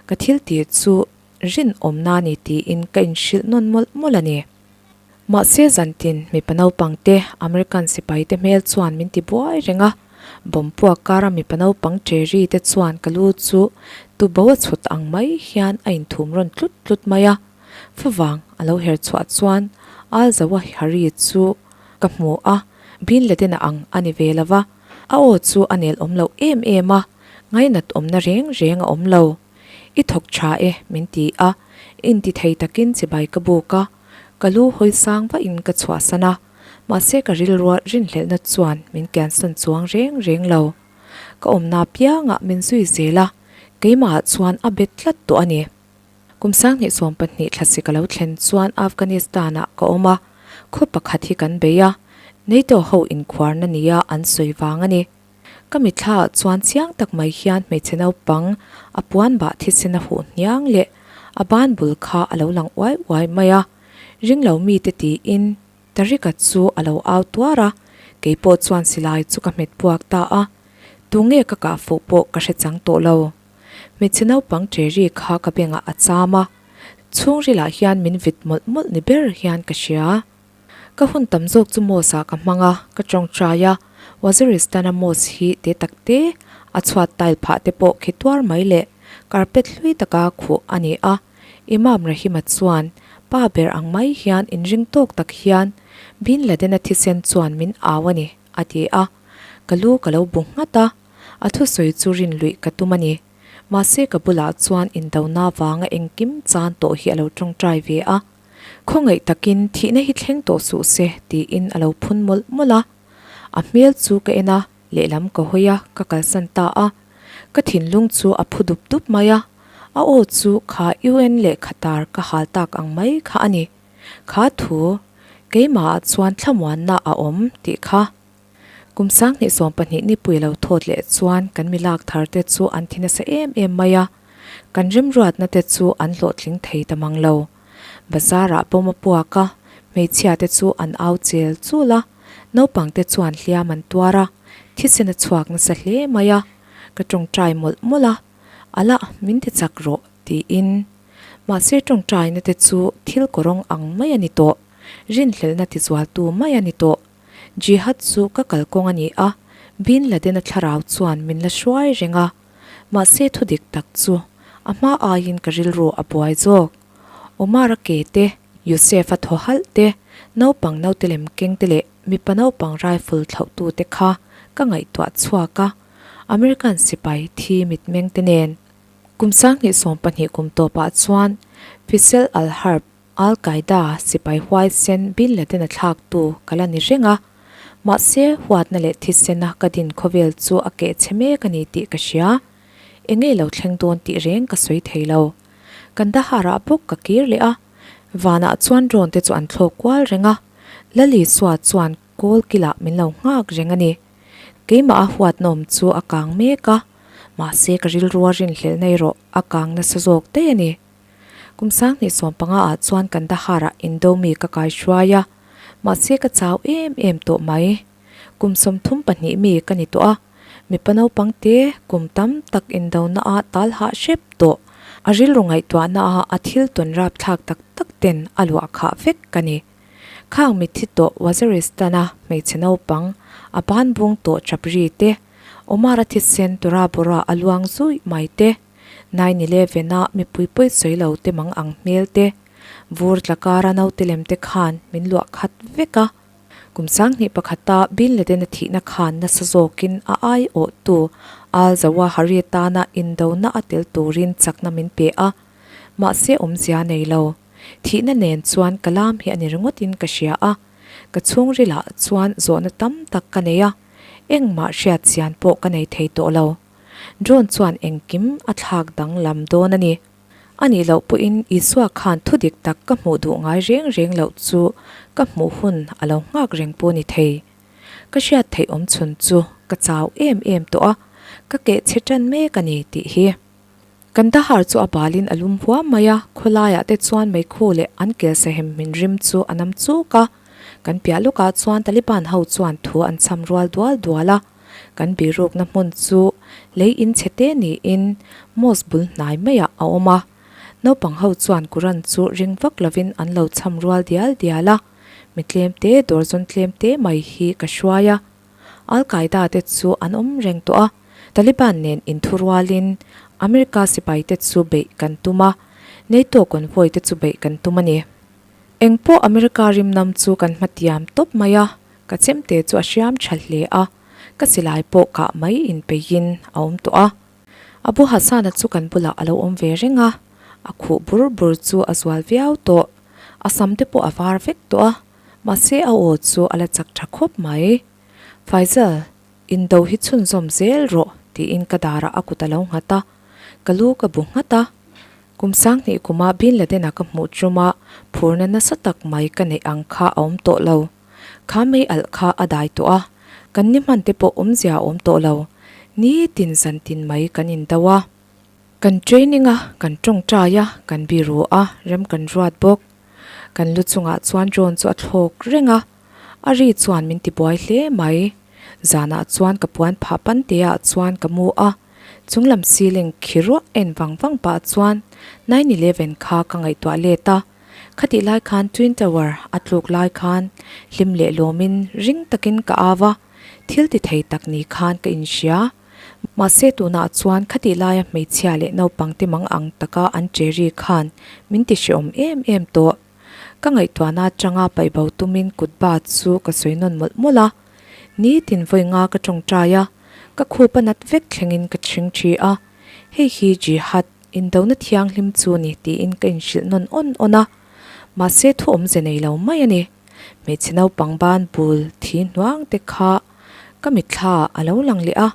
Speaker 1: ka thil tih chu rinawmna ni tiin ka inhrilh nawn mawlh mawlh a ni. Mahse zantin mipa naupang te American sipai te hmel chuan min ti buai reng a, bomb puak kara mipa naupang ṭeri te chuan ka lu chu tubo a chhut ang mai hian a inthum rawn tlut tlut mai a. Favang a lo her chhuah chuan Al Zawahiri chu ka hmu a, Bin Laden-a ang a ni ve lo va, a aw chu a nel awm loh em em a, ngainat awmna reng reng a awm lo. I thawk tha e, min ti a, inti thei takin chibai ka buk a, ka lu hawi sang vahin ka chhuahsan a, mahse ka rilruah rinhlelhna chuan min kiansan chuang reng reng lo. Ka awmna piangah min zui zel a, keimahah chuan a bet tlat tawh a ni. Kum 2020 thlasik a lo thlen chuan Afghanistan-ah ka awm a, khaw pakhat hi kan bei a, NATO ho inkhuarna nia an sawi vang a ni. Ka mithlaah chuan chiang tak mai hian hmeichhe naupang a puan bah thisen a huh hniang leh a ban bul kha a lo lang uai uai mai a, ringlo mite tiin Tarika chu a lo au tuar a, keipawh chuan silai chu ka hmet puak ta a, tunge ka kah fuh pawh ka hre chang tawh lo. Hmeichhe naupang Cherry kha ka bengah a cham a, chhungrilah hian min vit mawlh mawlh ni ber hian ka hria. Ka hun tam zawk chu mosque ah ka hmang a, ka tawngtai a, Waziristan-a mosque hi te tak te, a chhuat tile phah te pawh khi tuar mai leh carpet hlui taka khuh a ni a. Imam Rahima chuan pa ber ang mai hian inring tawk tak hian Bin Laden-a thisen chuan min au a ni, a ti a. Ka lu ka lo bu nghat a. A thusawi chu rin luih ka tum a ni. Mahse ka bulah chuan indona vanga engkim chan tawh hi a lo tawngtai ve a. Khawngaih takin thihna hi thleng tawh suh se tiin a lo phun mawlh mawlh a. A hmel chu ka en a, lehlam ka hawi a, ka kalsan ta a. Ka thinlung chu a phu dup dup mai a. A aw chu kha UN lehkha tar ka hal tak ang mai kha a ni. Kha thu, keimahah chuan thlamuanna a awm tih kha. Kum 2020 nipui lo thawt leh chuan kan mi lak thar te chu an thi nasa em em mai a, kan remruatna te chu an hlawhtling thei ta mang lo. Bazar ah bawm a puak a, hmeichhia te chu an au chel chul a, naupang te chuan hliam an tuar a, thisen a chhuak nasa hle mai a, ka tawngtai mawlh mawlh a, Alah min ti chak rawh tiin. Mahse tawngtaina te chu thil kawrawng ang mai a ni tawh, rinhlelhna tizualtu mai a ni tawh. Jihad chu ka kalkawng a ni a, Bin Laden-a thlarau chuan min la hruai reng a. Mahse thudik tak chu a hma aiin ka rilru a buai zawk. Omar-a ke te, Yusef-a thaw halh te, naupang naute lem keng te leh mipa naupang rifle thlauhtu te kha ka ngaihtuah chhuak a, American sipai thi mitmeng te nen. Kum 2020 kum tawpah chuan Fisel al-Harb, Al Qaeda sipai huaisen Bin Laden a thlaktu ka la ni reng a, mahse huatna leh thisena ka din khawvel chu a keh chhe mek a ni tih ka hria. Enge lo thleng dawn tih reng ka sawi thei lo. Kandahar-ah bawk ka kir leh a, vanah chuan drone te chu an thlawk kual reng a, Lalisua chuan kawl kilah min lo nghak reng a ni. Keimah a huatna awm chu a kang mek a, mahse ka rilrua rinhlelh na erawh a kang nasa zawk daih a ni. Kum 2015 ah chuan Kandahar-ah indo mi ka kai hruai a, mahse ka chau em em tawh mai. Kum 32 mi ka ni tawh a, mipa naupang te kum tam tak indona ah tal hah hrep tawh. A rilru ngaihtuahna ah a thil tawn rapthlak tak tak ten a luah khah vek ka ni. Khang mitthi tawh Waziristan-a hmeichhe naupang a ban bung tawh chap ri te, Omar-a thisen Tora Bora a luang zuih mai te, 9-11-a mipui pawi sawi lo te mang ang hmel te, vur tla kara naute lem te khan min luah khat vek a. Kum 2001-a Bin Laden-a thihna khan nasa zawkin a aiawhtu Al-Zawahari tana indona a tel turin chakna min pe a, mahse awmzia nei lo. Thihna nen chuan ka lam hi a ni ringawtin ka hria a, ka chhungrilah chuan zawhna tam tak ka nei a, engmah hriat chian pawh ka nei thei tawh lo. Drone chuan engkim a thlak danglam dawn a ni. A nih loh pawhin Isua khan thu dik tak ka hmuh duh ngai reng reng loh chu ka hmuh hun a lo nghak reng pawh ni thei. Ka hriat theih awm chhun chu ka chau em em tawh a, ka keh chhe tan mek a ni tih hi. Kandahar chu a balin a lum huam mai a, khawlaiah te chuan meikhu leh an kel sahem min rim chu a nam chuk a. Kan piah lawkah chuan Taliban ho chuan thu an cham rual dual dual a. Kan birukna hmun chu lei in chhe te niin mosque bul hnai maiah a awm a. Naupang ho chuan Quran chu ring vak lovin an lo cham rual dial dial a. Mi tlem te dawr zawn tlem te mai hi ka hruai a. Al Qaeda te chu an awm reng tawh a, Taliban nen inthurualin America sipai te chu beih kan tum a, NATO convoy te chu beih kan tum a ni. Engpawh America rimnam chu kan hmatiam tawp mai a, ka chemte chu a hriam tha hle a, ka silai pawh kah mai inpeihin a awm tawh a. Abu Hassan-a chu kan bulah a lo awm ve reng a, a khuh bur bur chu a zual viau tawh, a sam te pawh a var vek tawh a. Mahse a aw chu a la chak tha khawp mai. Faizal, indo hi chhunzawm zel rawh tiin ka darah a kut a lo nghat a, ka lu ka bu nghat a. Kum 2000 kuma Bin Laden-a ka hmuh ṭuma phurna nasa tak mai ka neih ang kha a awm tawh lo. Kha mei alh kha a dai tawh a, kan ni hman te pawh awmzia a awm tawh lo. Nitin zantin mai kan indo a. Kan training a, kan tawngtai a, kan biru a, rem kan ruat bawk. Kan lu chungah chuan drone chu a thlawk reng a, a ri chuan min ti buai hle mai. Zanah chuan ka puan phah pante ah chuan ka mu a, chunglam ceiling khi ruah en vang vang pah chuan 9-11 kha ka ngaihtuah let a, khatih lai khan Twin Tower a tluk lai khan hlim leh lawmin ring takin ka au a, thil ti thei tak ni khan ka inhria. Mahse tunah chuan khatih laia hmeichhia leh naupang te mang ang taka an che ri khan min ti hreawm em em tawh. Ka ngaihtuahna atanga paihbo tumin kut ba chu ka sawi nawn mawlh mawlh a. Nitin vawi nga ka tawngtai a, ka khup a nat vek thlengin ka chhing thi a. Hei hi jihad, indona thianghlim chu ni tiin ka inhrilh nawn awn awn a. Mahse thu awmze nei lo mai a ni. Hmeichhe naupang ban bul thi hnuang te kha ka mitthla a lo lang leh a.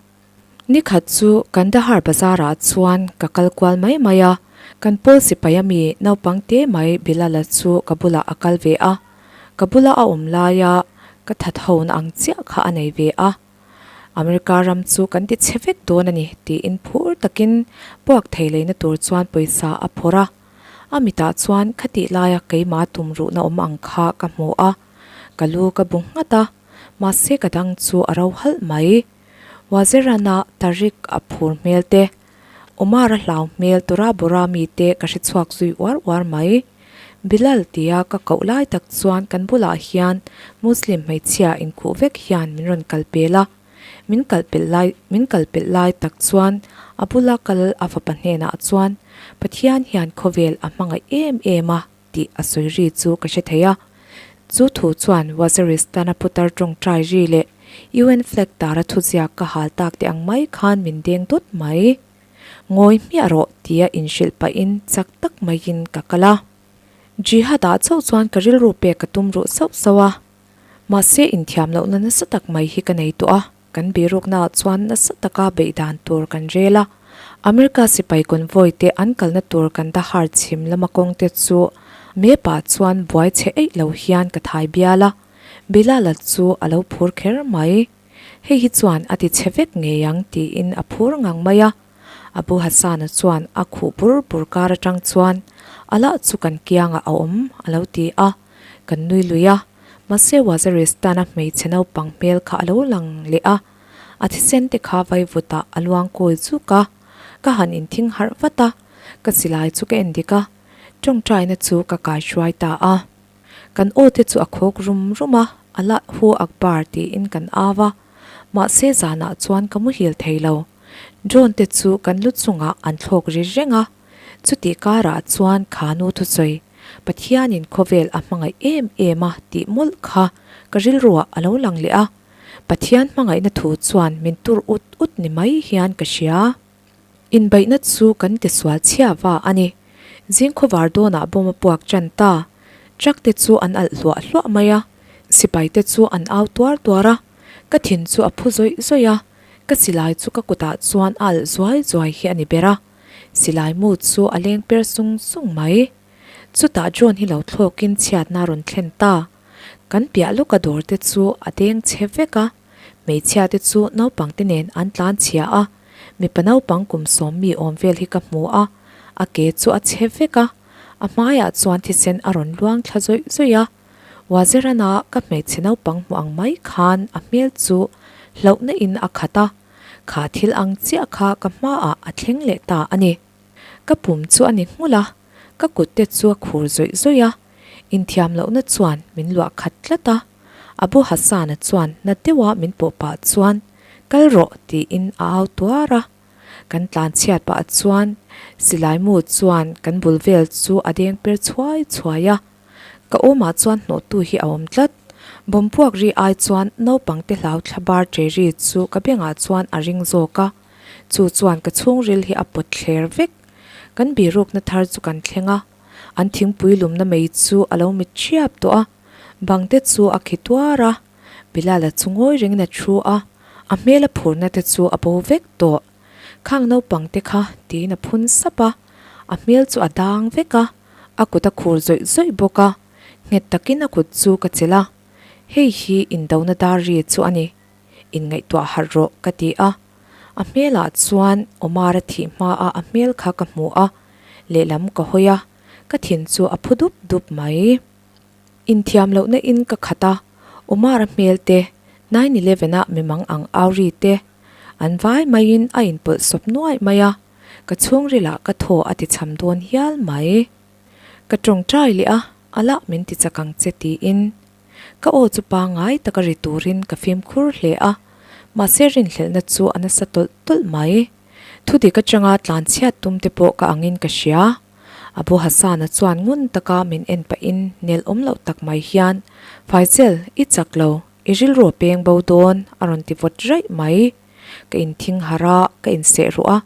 Speaker 1: Nikhat chu Kandahar bazar ah chuan ka kal kual mai mai a, kan pawl sipai a mi naupang te mai Bilal-a chu ka bulah a kal ve a, ka bula a awm laia ka that ho na ang chiah kha a nei ve a. America ram chu kan ti chhe vek dawn a ni tiin phur takin puak thei leina tur chuan pawisa a phawrh a. A mitah chuan khatih laia keimah tumruhna awm ang kha ka hmu a, ka lu ka bu nghat a. Mahse ka dang chu a ro halh mai. Wazirana Tariq a phur hmel te, Omar a hlau hmel Tora Bora mi te ka hre chhuak zui uar uar mai. Bilal tia ka koh lai tak chuan kan bulah hian Muslim hmeichhia inkhuh vek hian min rawn kal pel a. Min kal pelh lai min kal pelh lai tak chuan a bula kal a fapa hnenah chuan Pathian hian khawvel a hmangaih em em a. Tih a sawi ri chu ka hre thei a. Chu thu chuan Waziristan-a putar tawngtai ri leh UN flag tara thuziak ka hal tak te ang mai khan min deng dawt mai. Ngawi hmiah rawh tia inhrilh pahin chak tak maiin ka kal a. Jihad-ah chauh chuan ka rilru pek ka tum ruh sauh sauh a. Mahse inthiam lohna nasa tak mai hi ka nei tawh a. Kan biruknaah chuan nasa taka beih dan tur kan rel a, America sipai convoy te an kalna tur Kandahar chhim lama kawng te chu map ah chuan buai chhe eih lo hian ka thai bial a, Bilal-a chu a lo phur kher mai. Hei hi chuan a ti chhe vek ngei ang tiin a phur ngang mai a. Abu Hassan-a chuan a khuh bur bur kar atang chuan. Allah chu kan kiangah a awm, a lo ti a. Kan nui lui a, mahse Waziristan-a hmeichhe naupang hmel kha a lo lang leh a, a thisen te kha vaivutah a luang kawi zuk a. Ka han inthing harh vat a, ka silai chu ka en dik a, tawngtaina chu ka kaihruai ta a. Kan aw te chu a khawk rum rum a, Allah Hu Akbar tiin kan au a, mahse zanah chuan ka muhil thei lo. Drone te chu kan lu chungah an thlawk ri reng a, chutih karah chuan kha nu thusawi Pathianin khawvel a hmangaih em em a tih mawlh kha ka rilruah a lo lang leh a, Pathian hmangaihna thu chuan min tur ut ut ni mai hian ka hria. Inbeihna chu kan ti sual chhia va a ni. Zing khawvar dawnah bawm a puak tan ta. Truck te chu an alh hluah hluah mai a, sipai te chu an au tuar tuar a, ka thin chu a phu zawih zawih a, ka silai chu ka kutah chuan a alh zuai zuai hi a ni ber a, silai mu chu a leng per sung sung mai. Chutah drone hi lo thlawkin chhiatna a rawn thlen ta. Kan piah lawka dawr te chu a deng chhe vek a, hmeichhia te chu naupang te nen an tlan chhia a, mipa naupang kum sawm mi awm vel hi ka hmu a, a ke chu a chhe vek a, a hmaiah chuan thisen a rawn luang thla zawih zawih a, Wazirana ka hmeichhe naupang hmu ang mai khan a hmel chu hlauhna in a khat a, kha thil ang chiah kha ka hmaah a thleng leh ta a ni. Ka pum chu a ni nghulh a, ka kut te chu a khur zawih zawih a, inthiam lohna chuan min luah khat tlat a. Abu Hassan-a chuan na deuha min pawh pah chuan, Kal rawh tiin a au tuar a. Kan tlan chhiat pah chuan silai mu chuan kan bul vel chu a deng per chhuai chhuai a. Ka awmah chuan hnawhtu hi a awm tlat. Bawm puak ri ai chuan naupang te hlau thla bar ṭe ri chu ka bengah chuan a ring zawk a. Chu chuan ka chhungril hi a pawt thler vek. Kan birukna thar chu kan thleng a, an thingpui lumna mei chu a lo mit ṭhiap tawh a, bang te chu a khi tuar a, Bilal-a chu ngawi rengin a thu a, a hmel a phurna te chu a bo vek tawh. Khang naupang te kha tiin a phun sap a, a hmel chu a dang vek a, a kut a khur zawih zawih bawk a, nghet takin a kut chu ka chelh a, hei hi indona dar ri chu a ni. Inngaihtuah harh rawh ka ti a, a hmelah chuan Omar a thih hmaah a hmel kha ka hmu a, lehlam ka hawi a, ka thin chu a phu dup dup mai. Inthiam lohna in ka khat a, Omar a hmel te, nine eleven a mimang ang au ri te, an vai maiin a inpawlh sawp nuaih mai a, ka chhungrilah ka thaw a ti cham dawn hial mai. Ka tawngtai leh a, alah min ti chak ang che tiin. Ka aw chu pangngai taka ri turin ka fimkhur hle a, mahse rinhlelhna chu a nasa tawlh tawlh mai. Thudik atanga tlanchhiat tum te pawh ka angin ka hria. Abu Hassan-a chuan ngun taka min en pahin nel awm loh tak mai hian, Faisal, i chak lo, i rilru a peng bo dawn, a rawn ti vawt raih mai. Ka inthing harh a, ka inseh ruh a,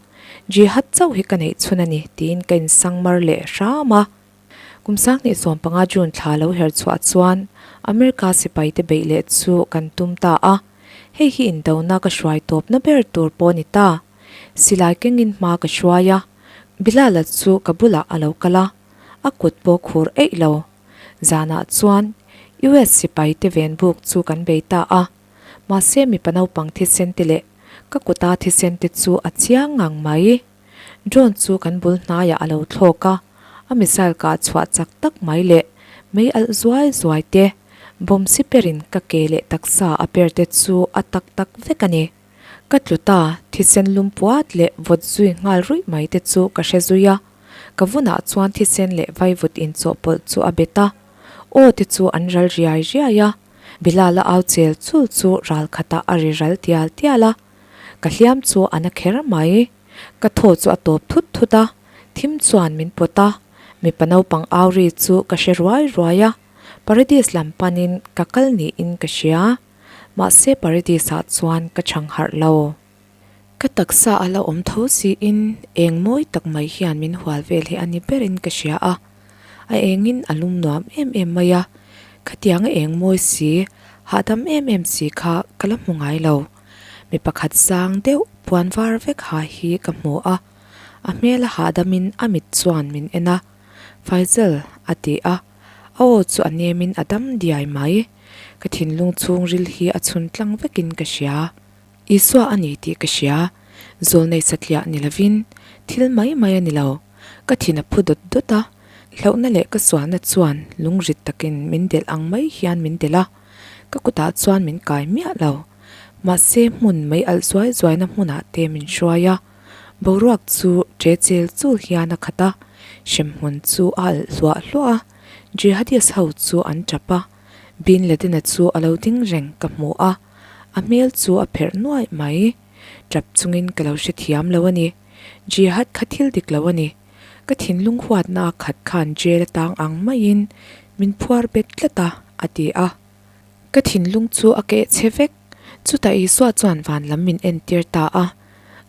Speaker 1: Jihad chauh hi ka neih chhun a ni, tiin ka insangmar leh hram a. Kum 2015 June thla lo her chhuah chuan America sipaite beih leh chu kan tum ta a, hei hi indona ka hruai tawpna ber tur pawh a ni ta. Silai kengin hma ka hruai a, Bilal-a chu ka bulah a lo kal a, a kut pawh khur eih lo. Zanah chuan US sipaite ven buk chu kan bei ta a, mahse mipa naupang thisen te leh ka kuta thisen te chu a chiang ngang mai. Drone chu kan bul hnaiah a lo thlawk a, a missile kah chhuah chak tak mai leh mei alh zuai zuai te, bomb si perin ka ke leh taksa a per te chu a tak tak vek a ni. Ka tlu ta, thisen lum puat leh vawt zui nghal ruih mai te chu ka hre zui a, ka vunah chuan thisen leh vaivut inchawhpawlh chu a bet a, aw te chu an ral riai riai a, Bilal-a au chel chul chu ral khatah a ri ral tial tial a. Ka hliam chu a na kher mai. Ka thaw chu a tawp thut thut a, thim chuan min pawt a, mipa naupang au ri chu ka hre ruai ruai a, Paradis lam panin ka kal niin ka hria. Mahse Paradis ah chuan ka chhang harh lo. Ka taksa a la awm tho siin eng mawi tak mai hian min hual vel hi a ni berin ka hria a, a engin a lum nuam em em mai a, khatianga eng mawi si, hahdam em em si kha ka la hmu ngai lo. Mi pakhat sang deuh puan var vek ha hi ka hmu a, a hmel a hahdamin a mit chuan min en a, Faizal a ti a, a aw chu a nemin a dam diai mai, ka thinlung chhungril hi a chhun tlang vekin ka hria. Isua a ni tih ka hria, zawlnei satliah ni lovin thil mai mai a ni lo, ka thin a phu dawt dawt a. Hlauhna leh ka sualna chuan lungrit takin min delh ang mai hian min delh a, ka kutah chuan min kai miah lo. Mahse hmun mei alh zuai zuaina hmunah te min hruai a, boruak chu ṭe chel chul hian a khat a, hremhmun chu a alh hluah hluah a, Jihadist ho chu an ṭap a, Bin Laden-a chu a lo ding reng ka hmu a, a hmel chu a pherh nuaih mai. Ṭap chungin ka lo hrethiam lo a ni. Jihad kha thil dik lo a ni. Ka thinlung huatna a khat khan jail atang ang maiin min phuar bet tlat a, a ti a. Ka thinlung chu a keh che vek. Chutah Isua chuan van lam min entir ta a.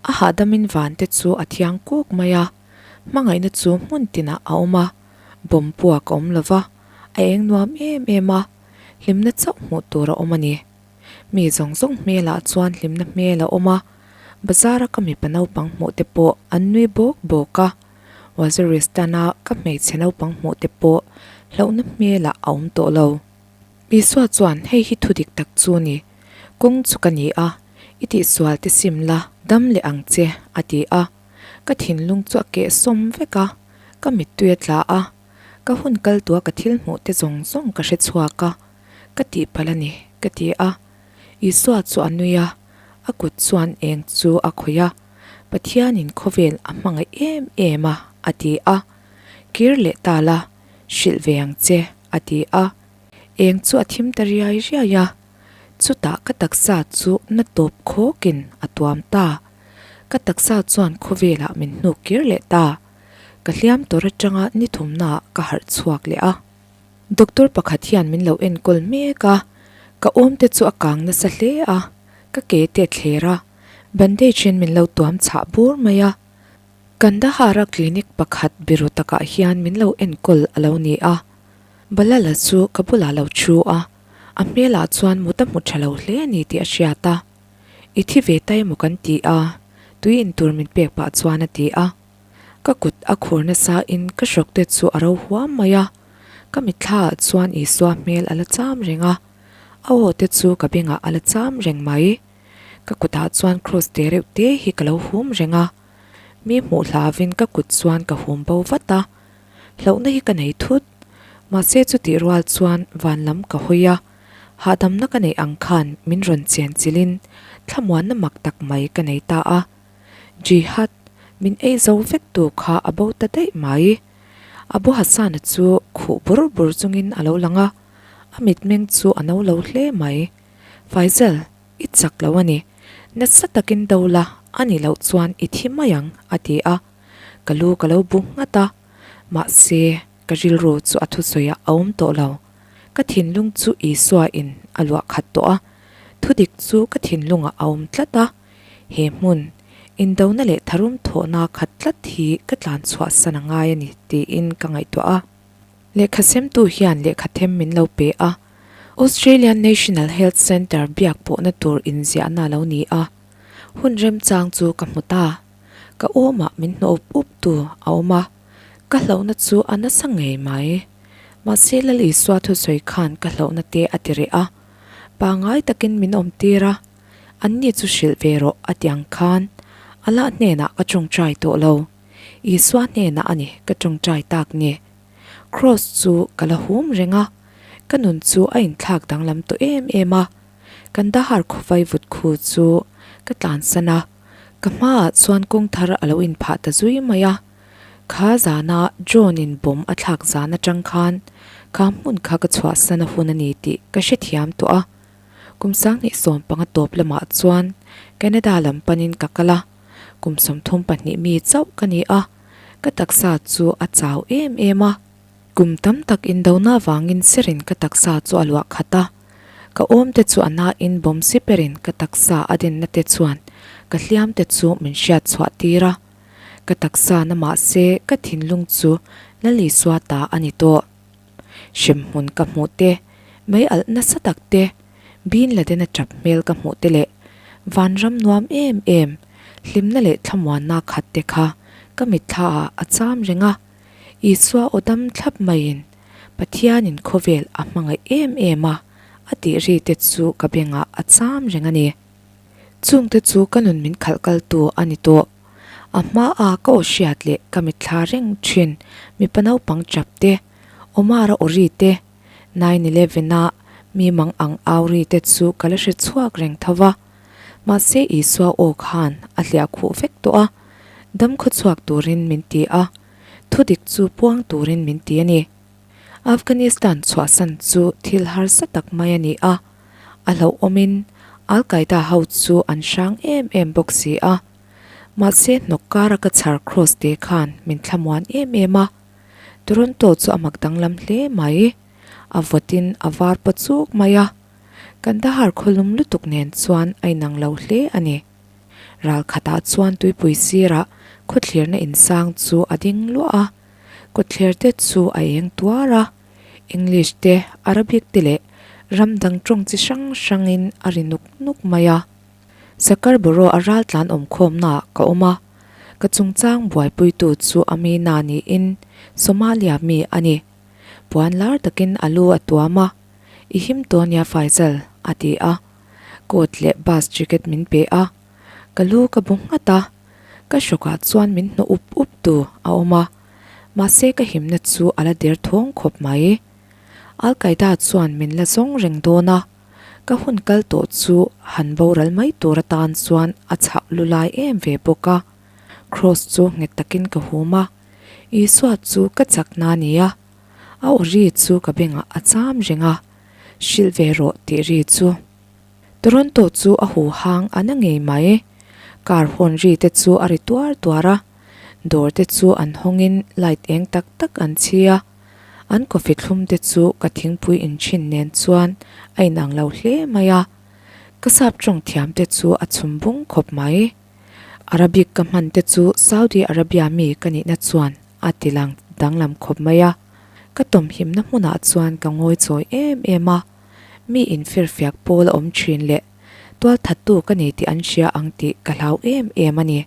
Speaker 1: A hahdamin van te chu a thiang kuk mai a. Hmangaihna chu hmun tinah a awm a. Bawm puak a awm lo va, a eng nuam em em a. Hlimna chauh hmuh tur a awm a ni. Mi zawng zawng hmelah chuan hlimna hmel a awm a, bazara ka mipa naupang hmuh te pawh an nui bawk bawk a, Waziristan-a ka hmeichhe naupang hmuh te pawh hlauhna hmelah a awm tawh lo. Isua chuan hei hi thu dik tak chu ni, kawng chu ka ni a, i tihsual te sim la, dam leh ang che, a ti a. Ka thinlung chu a keh sawm vek a, ka mittui a tla a, ka hun kal tua ka thil hmuh te zawng zawng ka hre chhuak a. Ka tihpalh a ni, ka ti a. Isua chu a nui a, a kut chuan eng chu a khawih a, Pathianin khawvel a hmangaih em em a, a ti a. Kir leh ta la, hrilh ve ang che, a ti a. Eng chu a thim ta riai riai a, chutah ka taksa chu na tawp khawkin a tuam ta. Ka taksa chuan khawvelah min hnuk kir leh ta. Ka hliam tawr atanga ni thumnaah ka harh chhuak leh a. Doctor pakhat hian min lo enkawl mek a, ka awm te chu a kang nasa hle a, ka ke te a thler a, bandage in min lo tuam chhah bur mai a. Kandahar-a clinic pakhat biru takah hian min lo enkawl a lo ni a, Balala chu ka bulah lo thu a, a hmelah chuan mut a hmu tha lo hle a ni tih a hriat a. I thi ve ta emaw kan ti a, tui intur min pek pah chuan a ti a. Ka kut a khur nasa in ka hrawk te chu a ro huam mai a, ka mitthla ah chuan Isua hmel a la cham reng a, a aw te chu ka bengah a la cham reng mai. Ka kutah chuan cross te reuh te hi ka lo hum reng a, mi hmuh hlavin ka kut chuan ka hum bo vat a, hlauhna hi ka nei thut. Mahse chutih rual chuan van lam ka hawi a, hahdamna ka neih ang khan min rawn chen chilhin thlamuanna mak tak mai ka nei ta a. Jihad, min ei zo vek tu kha a bo ta daih mai. Abu Hassan-a chu khuh bur bur chungin a lo lang a, a mitmeng chu a no lo hle mai. Faisal, i chak lo a ni. Nasa takin do la, a nih loh chuan i thi mai ang, a ti a. Ka lu ka lo bu nghat a, mahse, ka rilru chu a thusawiah a awm tawh lo. Ka thinlung chu Isua in a luah khat tawh a, thudik chu ka thinlungah a awm tlat a. He hmun, indona leh tharum thawhna khat tlat hi ka tlan chhuah san a ngai a ni tiin ka ngaihtuah a. Lehkha semtu hian lehkha them min lo pe a, Australian National Health Centre biak pawhna tur inziahna a lo ni a. Hun remchang chu ka hmu ta. Ka awmah min hnawh up up tu a awm a, ka hlauhna chu a nasa ngei mai. Mahse Lal Isua thusawi khan ka hlauhna te a ti reh a, pangai takin min awmtir a. An ni chu hrilh ve rawh a ti ang khan Allah hnenah ka tawngtai tawh lo. Isua hnenah a ni ka tawngtai tak ni. Cross chu ka la hum reng a, ka nun chu a inthlak danglam tawh em em a. Kandahar khawvai vut khu chu ka tlansan a, ka hmaah chuan kawng thar a lo inphah ta zui mai a. Kha zana drone in bomb a thlak zan atang khan kha hmun kha ka chhuahsan a hun a ni tih ka hrethiam tawh a. Kum 2015 tawp lamah chuan Canada lam panin ka kal a, kum 32 mi chauh ka ni a, ka taksa chu a chau em em a. Kum tam tak indona avangin serin ka taksa chu a luah khat a, ka awm te chu a nain bawm si perin ka taksa a denna te chuan ka hliam te chu min hriat chhuah tir a, ka taksa na mahse ka thinlung chu Lal Isua ta a ni tawh. Hremhmun ka hmuh te, mei alh nasa tak te, Bin Laden-a tap hmel ka hmuh te leh vanram nuam em em, hlimna leh thlamuanna khat te kha ka mitthla ah a cham reng a. Isua aw dam thlap maiin Pathianin khawvel a hmangaih em em a, a tih ri te chu ka bengah a cham reng a ni. Chungte chu ka nun min khalh kaltu a ni tawh. A hma a ka aw hriat leh ka mitthla reng thin mipa naupang chap te, Omar-a aw ri te, 9/11 a mi mang ang au ri te chu ka la hre chhuak reng tho va. Mahse Isua aw khan a hliah khuh vek tawh a, dam khawchhuak turin min ti a, thudik chu puang turin min ti a ni. Afghanistan chhuahsan chu thil harsa tak mai a ni a, a hlauhawmin Al-Qaeda ho chu an hrang em em bawk si a. Mahse hnawk kara ka chhar cross te khan min thlamuan em em a, Toronto chu a mak danglam hle mai, a vawtin a var paw chuk mai a. Kandahar khawlum lutuk nen chuan a inang lo hle a ni. Ral khatah chuan tuipui sirah khawthlirna insang chu a ding luah a, kawtthler te chu a eng tuar a, English te, Arabic te leh ram dang tawng chi hrang hrangin a ri nuk nuk mai a. Sakarboro a raltlan awmkhawmnaah ka awm a, ka chungchang buaipuitu chu Amina niin Somalia mi a ni. Puan lar takin a lu a tuam a. I him tawn ya Faisal, a ti a. Coat leh bus ticket min pe a. Ka lu ka bu nghat a. Ka hrawkah chuan min hnawh up up tu a awm a. Mahse ka himna chu a la der thawng khawp mai. Al-Qaeda chuan min la zawng reng dawn a. Ka hun kal tawh chu han boral mai tur atan chuan a chhah lu lai em ve bawk a. Cross chu nghet takin ka hum a. Isua chu ka chakna a ni a. A aw ri chu ka bengah a cham reng a, Hrilh ve rawh tih ri chu. Toronto chu a hu hang a na ngei mai. Car horn ri te chu a ri tuar tuar a, dawr te chu an hawngin light eng tak tak an chhi a, an coffee thlum te chu ka thingpui inchhin nen chuan a inang lo hle mai a, ka sap tawng thiam te chu a chhum bung khawp mai. Arabic ka hman te chu Saudi Arabia mi ka nihna chuan a ti lang danglam khawp mai a, ka tawmhimna hmunah chuan ka ngawi chawi em em a, mi infirfiak pawl a awm thin leh tualthattu ka ni tih an hria ang tih ka hlau em em a ni.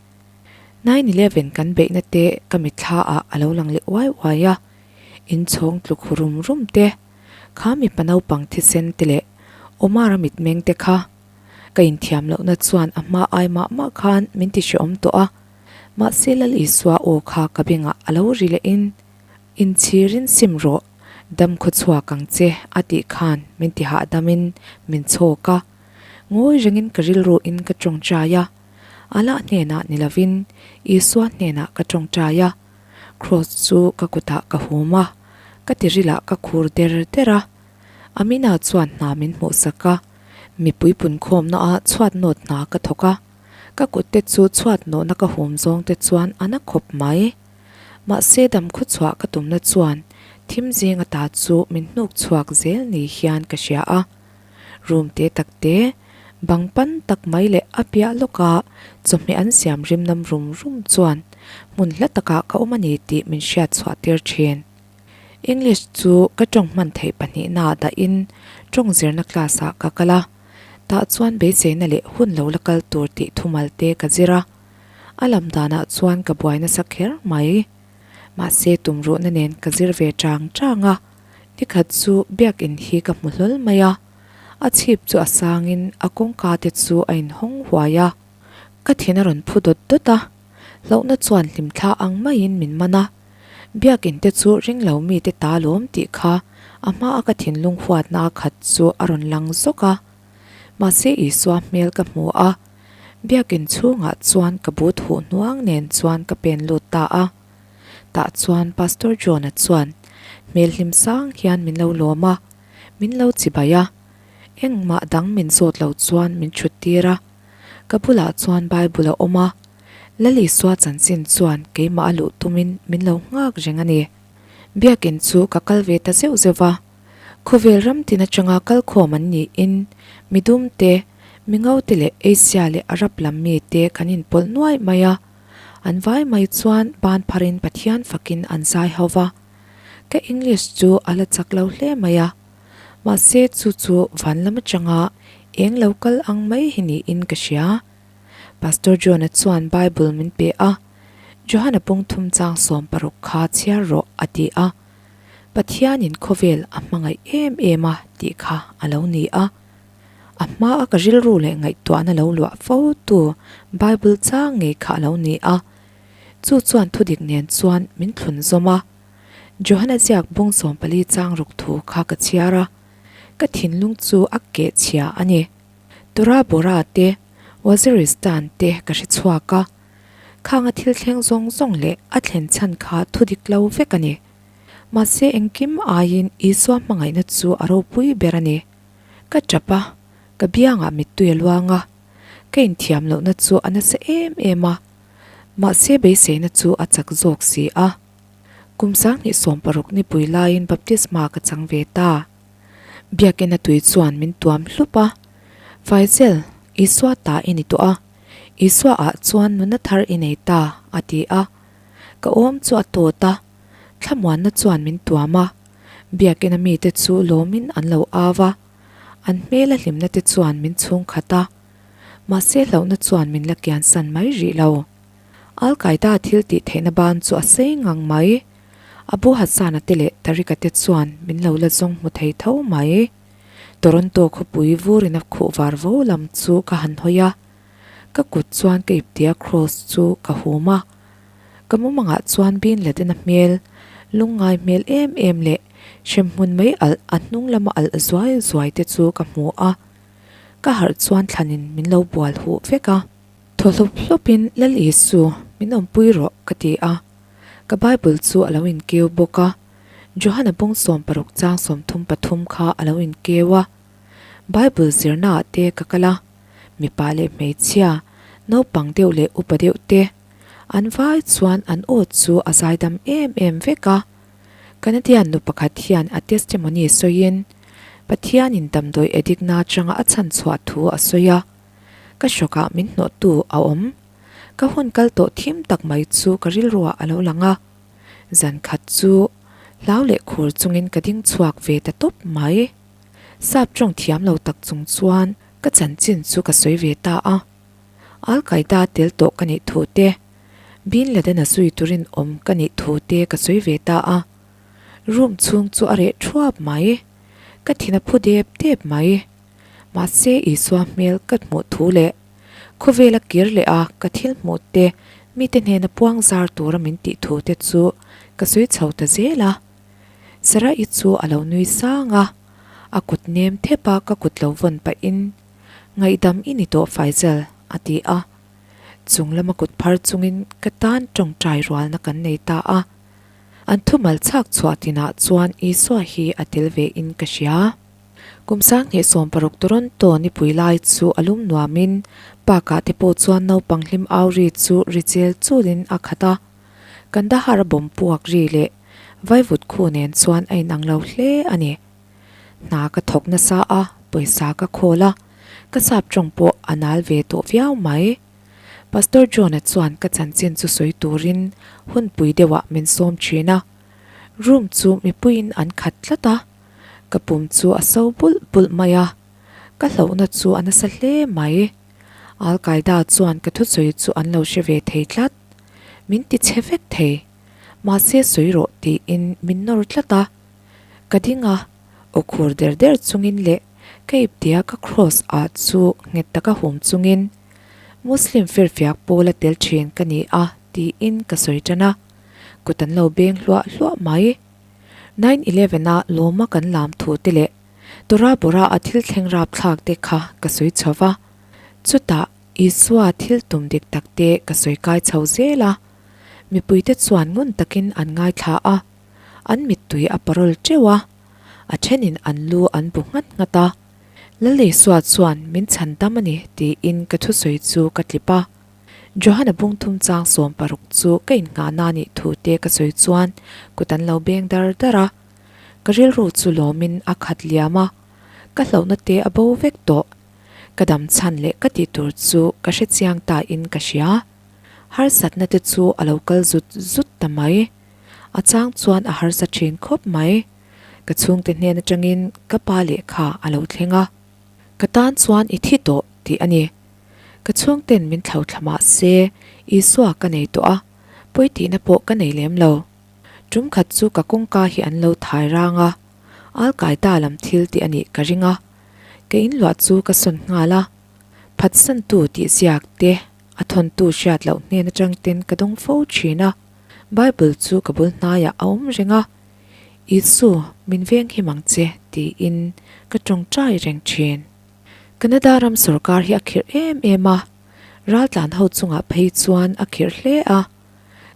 Speaker 1: 9/11 kan beihna te ka mitthla ah a lo lang leh uai uai a, inchhawng tluk rum rum te, kha mipa naupang thisen te leh Omar-a mitmeng te kha ka inthiam lohna chuan a hma ai mah mah khan min ti hrehawm tawh a. Mahse Lal Isua aw kha ka bengah a lo ri lehin, Inchhirin sim rawh, dam khaw chhuak ang che a tih khan min ti hahdamin min chhawk a. Ngawi rengin ka rilruin ka tawngtai a, Allah hnenah ni lovin Isua hnenah ka tawngtai a. Kraws chu ka kutah ka hum a, ka tirilah ka khur der der a. Amina chuan hna min hmuhsak a, mipui punkhawmna ah chhuat nawt hna ka thawk a. Ka kut te chu chhuat nawhna ka hum zawng te chuan a na khawp mai. Mahse dam khawchhuah ka tumna chuan thim zing ata chu min hnuk chhuak zel ni hian ka hria a. Room te tak te, bang pan tak mai leh a piah lawka chawhmeh an siam rim nam rum rum chuan hmun hla takah ka awm a ni tih min hriat chhuah tir thin. English chu ka tawng hman theih pahnihna ah dahin tawng zirna class ah ka kal a. Tah chuan beiseina leh hun lo la kal tur tih thumal te ka zir a, a lam danah chuan ka buai nasa kher mai. Mahse tumruhna nen ka zir ve chang chang a, nikhat chu biakin hi ka hmu hlawl mai a, a chhip chu a sangin a kawngka te chu a inhawng huai a, ka thin a rawn phu dawt dawt a, hlauhna chuan hlimthla ang maiin min man a, biakin te chu ringlo mite ta lawm tih kha a hma a ka thinlung huatna a khat chu a rawn lang zawk a. Mahse Isua hmel ka hmu a, biakin chhungah chuan ka but huh hnuang nen chuan ka pen lut ta a. Tah chuan Pastor John-a chuan hmel hlim sang hian min lo lawm a, min lo chibai a. Engmah dang min zawt lo chuan min thut tir a. Ka bulah chuan Bible a awm a, Lal Isua chanchin chuan keimah a luh tumin min lo nghak reng a ni. Biakin chu ka kal ve ta zeuh zeuh va, khawvel ram tin atanga kalkhawm an niin midum te, mingo te leh Asia leh Arab lam mi te kan inpawlh nuai mai a. An vai mai chuan ban pharin Pathian fakin an zai ho va. Ka English chu a la chak lo hle mai a, mahse chu chu van lam atanga eng lo kal ang mai hi niin ka hria. Pastor John-a chuan Bible min pe a. Johana pungthum chang 16 kha chhiar rawh a ti a, Pathianin khawvel a hmangaih em em a tih kha a lo ni a. A hmaa ka rilru leh ngaihtuahna lo luah fo tu Bible chang ngei kha a lo ni a. Chu chuan thudik nen chuan min thlun zawm a. Johana ziak bung 14 chang ruk thu kha ka chhiar a, ka thinlung chu a keh chhia a ni. Tora Bora te, Waziristan te ka hre chhuak a, khang a thil thleng zawng zawng leh a thlen chhan kha thudik lo vek a ni. Mahse engkim aiin Isua hmangaihna chu a ropui ber a ni. Ka tap a, ka biangah mittui a luang a, ka inthiam lohna chu a nasa em em a, mahse beiseina chu a chak zawk si a. Kum 2016 nipui laiin baptisma ka chang ve ta. Biakina tui chuan min tuam hlup a, Faisal, Isua ta i ni tawh a, Isua ah chuan nuna thar i nei ta, a ti a. Ka awm chu a tawt a, thlamuanna chuan min tuam a, Biakina mite chu lawmin an lo au a, an hmela hlimna te chuan min chhung khat a, mahse hlauhna chuan min la kiansan mai rih lo. Al Qaeda thil tih theihna ban chu a sei ngang mai. Abu Hassan-a te leh Tariq-a te chuan min lo la zawng hmu thei tho mai. Toronto khawpui vurin a khuh var vo lam chu ka han hawi a, ka kut chuan ka iptia cross chu ka hum a. Ka mumangah chuan Bin Laden-a hmel, lungngai hmel em em leh hremhmun mai alh a hnung lama alh zuai zuai te chu ka hmu a. Ka harh chuan thlanin min lo bual huh vek a. Thaw hlup hlupin Lal Isu, min awmpui rawh ka ti a. Ka Bible chu a lo inkeu bawk a. Johana bawng 16 chang 33 kha a lo inkeu a. Bible zirnaah te ka kal a, mipa leh hmeichhia, naupang deuh leh upa deuh te, an vai chuan an aw chu a zaidam em em vek a. Canadian nu pakhat hian a testimony sawiin Pathianin damdawi addict-na atanga a chhanchhuah thu a sawi a. Ka hrawkah min hnawhtu a awm. Ka hun kal tawh thim tak mai chu ka rilruah a lo lang a. Zan khat chu hlau leh khur chungin ka ding chhuak ve ta tawp mai. Sap tawng thiam lo tak chung chuan ka chanchin chu ka sawi ve ta a. Al Qaeda tel tawh ka nih thu te, Bin Laden-a zui turin awm ka nih thu te ka sawi ve ta a. Room chhung chu a reh thuap mai. Ka thin a phu dep dep mai. Mahse Isua hmel ka hmuh thu leh khawvela kir leh a ka thil hmuh te mite hnena puang zar tura min tih thu te chu ka sawi chho ta zel a. Sarah-i chu a lo nui sang a, a kut nem thep a ka kut lo vawn pahin, Ngaihdam i ni tawh Faizal, a ti a. Chung lama kut phar chungin ka tan tawngtai rualna kan nei ta a. An thumal chhak chhuah tinah chuan Isua hi a tel ve in ka hria. Kum 2016 Toronto nipui lai chu a lum nuamin park-ah te pawh chuan naupang hlim au ri chu ri chel chulin a khat a. Kandahar a bawm puak ri leh vaivut khu nen chuan a inang lo hle a ni. Hna ka thawk nasa a, pawisa ka khawl a, ka sap tawng pawh a nal ve tawh viau mai. Pastor John-a chuan ka chanchin chu sawi turin hunpui deuhah min sawm thin a. Room chu mipuiin an khat tlat a. Ka pum chu a so bulh bulh mai a, ka hlauhna chu a nasa hle mai. Al Qaeda chuan ka thusawi chu an lo hre ve thei tlat. Min ti chhe vek thei. Mahse sawi rawh tiin min nawr tlat a. Ka ding a, aw khur der der chungin leh ka iptia ka cross ah chu nghet taka hum chungin Muslim firfiak pawl a tel thin ka ni a tiin ka sawi tan a. Kut an lo beng hluah hluah mai. Nine eleven a lawma kan lam thu te leh Tora Bora a thil thleng rap thlak te kha ka sawi chho va. Chutah Isua thil tum dik tak te ka sawi kai chho zel a. Mipui te chuan ngun takin an ngaithla a, an mittui a parawl teuh a, a thenin an lu an bu nghat nghat a. Lal Isua chuan min chhan dam a ni tiin ka thusawi chu ka tlip a. Johana bung thum chang 16 chu ka innghahna nih thu te ka sawi chuan kut an lo beng dar dar a. Ka rilru chu lawmin a khat liam a, ka hlauhna te a bo vek tawh. Ka dam chhan leh ka tih tur chu ka hre chiang ta in ka hria. Harsatna te chu a lo kal zut zut ta mai. A chang chuan a harsa thin khawp mai. Ka chhungte hnen atangin ka pa lehkha a lo thleng a. Ka tan chuan i thi tawh tih a ni. Ka chhungten min thlo thla mah se Isua ka nei tawh a, pawi tihna pawh ka nei lem lo. Tum khat chu ka kawngka hi an lo thai rang a, Al Qaeda lam thil tih a nih ka ring a. Ka inluah chu ka sawn nghal a, phatsantu tih ziak te. A thawntu hriat loh hnen atang ten ka dawng fo thin a, Bible chu ka bul hnaiah a awm reng a, Isu, min veng him ang che tiin ka tawngtai reng thin. Canada ram sorkar hi a khirh em em a, raltlan ho chungah phei chuan a khirh hle a,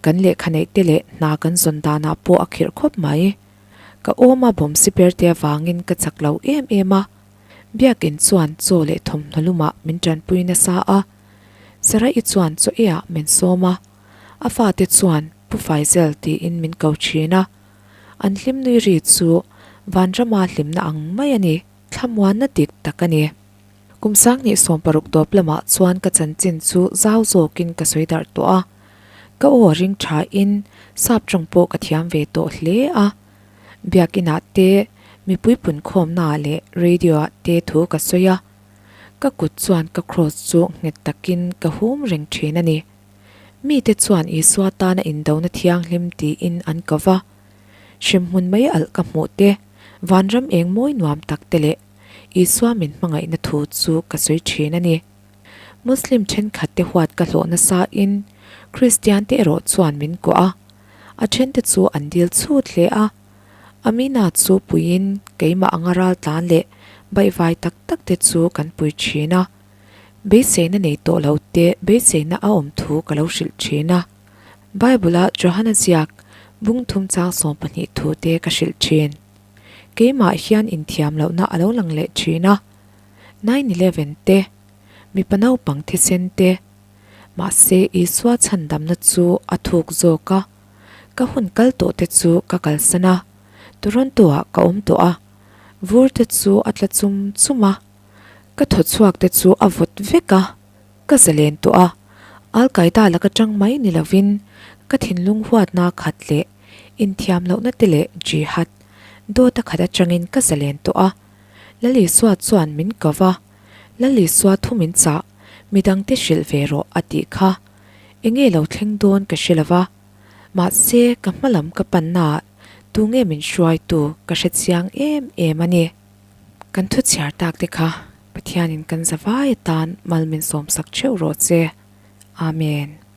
Speaker 1: kan lehkha neih te leh hna kan zawn danah pawh a khirh khawp mai. Ka awm a bawm siper te avangin ka chak lo em em a, Biakin chuan chaw leh thawmhnaw lumah min tanpui nasa a, Sarah-i chuan chaw eiah min sawm a, a fate chuan Pu Faisal tiin min ko thin a, an hlim nui ri chu vanrama hlimna ang mai a ni, thlamuanna dik tak a ni. Kum sanghnih 60 tawp lamah chuan ka chanchin chu zau zawkin ka sawi darh tawh a, ka aw ring thain sap tawng pawh ka thiam ve tawh hle a. Biakinah te, mipui punkhawmnaah leh radio-ah te thu ka sawi a, ka kut chuan ka kraws chu nghet takin ka hum reng thin a ni. Mite chuan Isua tana indona thianghlim tiin an ko va. Hremhmun mai alh ka hmuh te, vanram eng mawi nuam tak te leh Isua min hmangaihna thu chu ka sawi thin a ni. Muslim thenkhat te huat ka hlawh nasain Kristian te erawh chuan min kuah a, a thente chu an dil chhut hle a. Amina chu puiin keimah anga ral tlan leh baihvai tak tak te chu kan pui thin a. Beiseina nei tawh lo te beiseina a awm thu ka lo hrilh thin a. Bible-a Johana ziak bung thum chang 12 thu te ka hrilh thin. Keimah hian inthiam lohna a lo lang leh thin a. 9/11 te, mipa naupang thisen te, mahse Isua chhandamna chu a thuk zawk a, ka hun kal tawh te chu ka kalsan a, Toronto ah ka awm tawh a, vur te chu a tla chum chum a, ka thaw chhuak te chu a vawt vek a, ka zalen tawh a, Al Qaeda laka tang mai ni lovin ka thinlung huatna khat leh inthiam lohna te leh jihad dawta khat atangin ka zalen tawh a. Lal Isua chuan min ko va, Lal Isua thu min chah, midangte hrilh ve rawh a tih kha. Enge lo thleng dawn ka hre lo va, mahse ka hma lam ka pannaah tunge min hruaitu ka hre chiang em em a ni. Kan thu chhiar tak te kha Pathianin kan zavai atan mal min sawmsak theuh rawh che. Amen.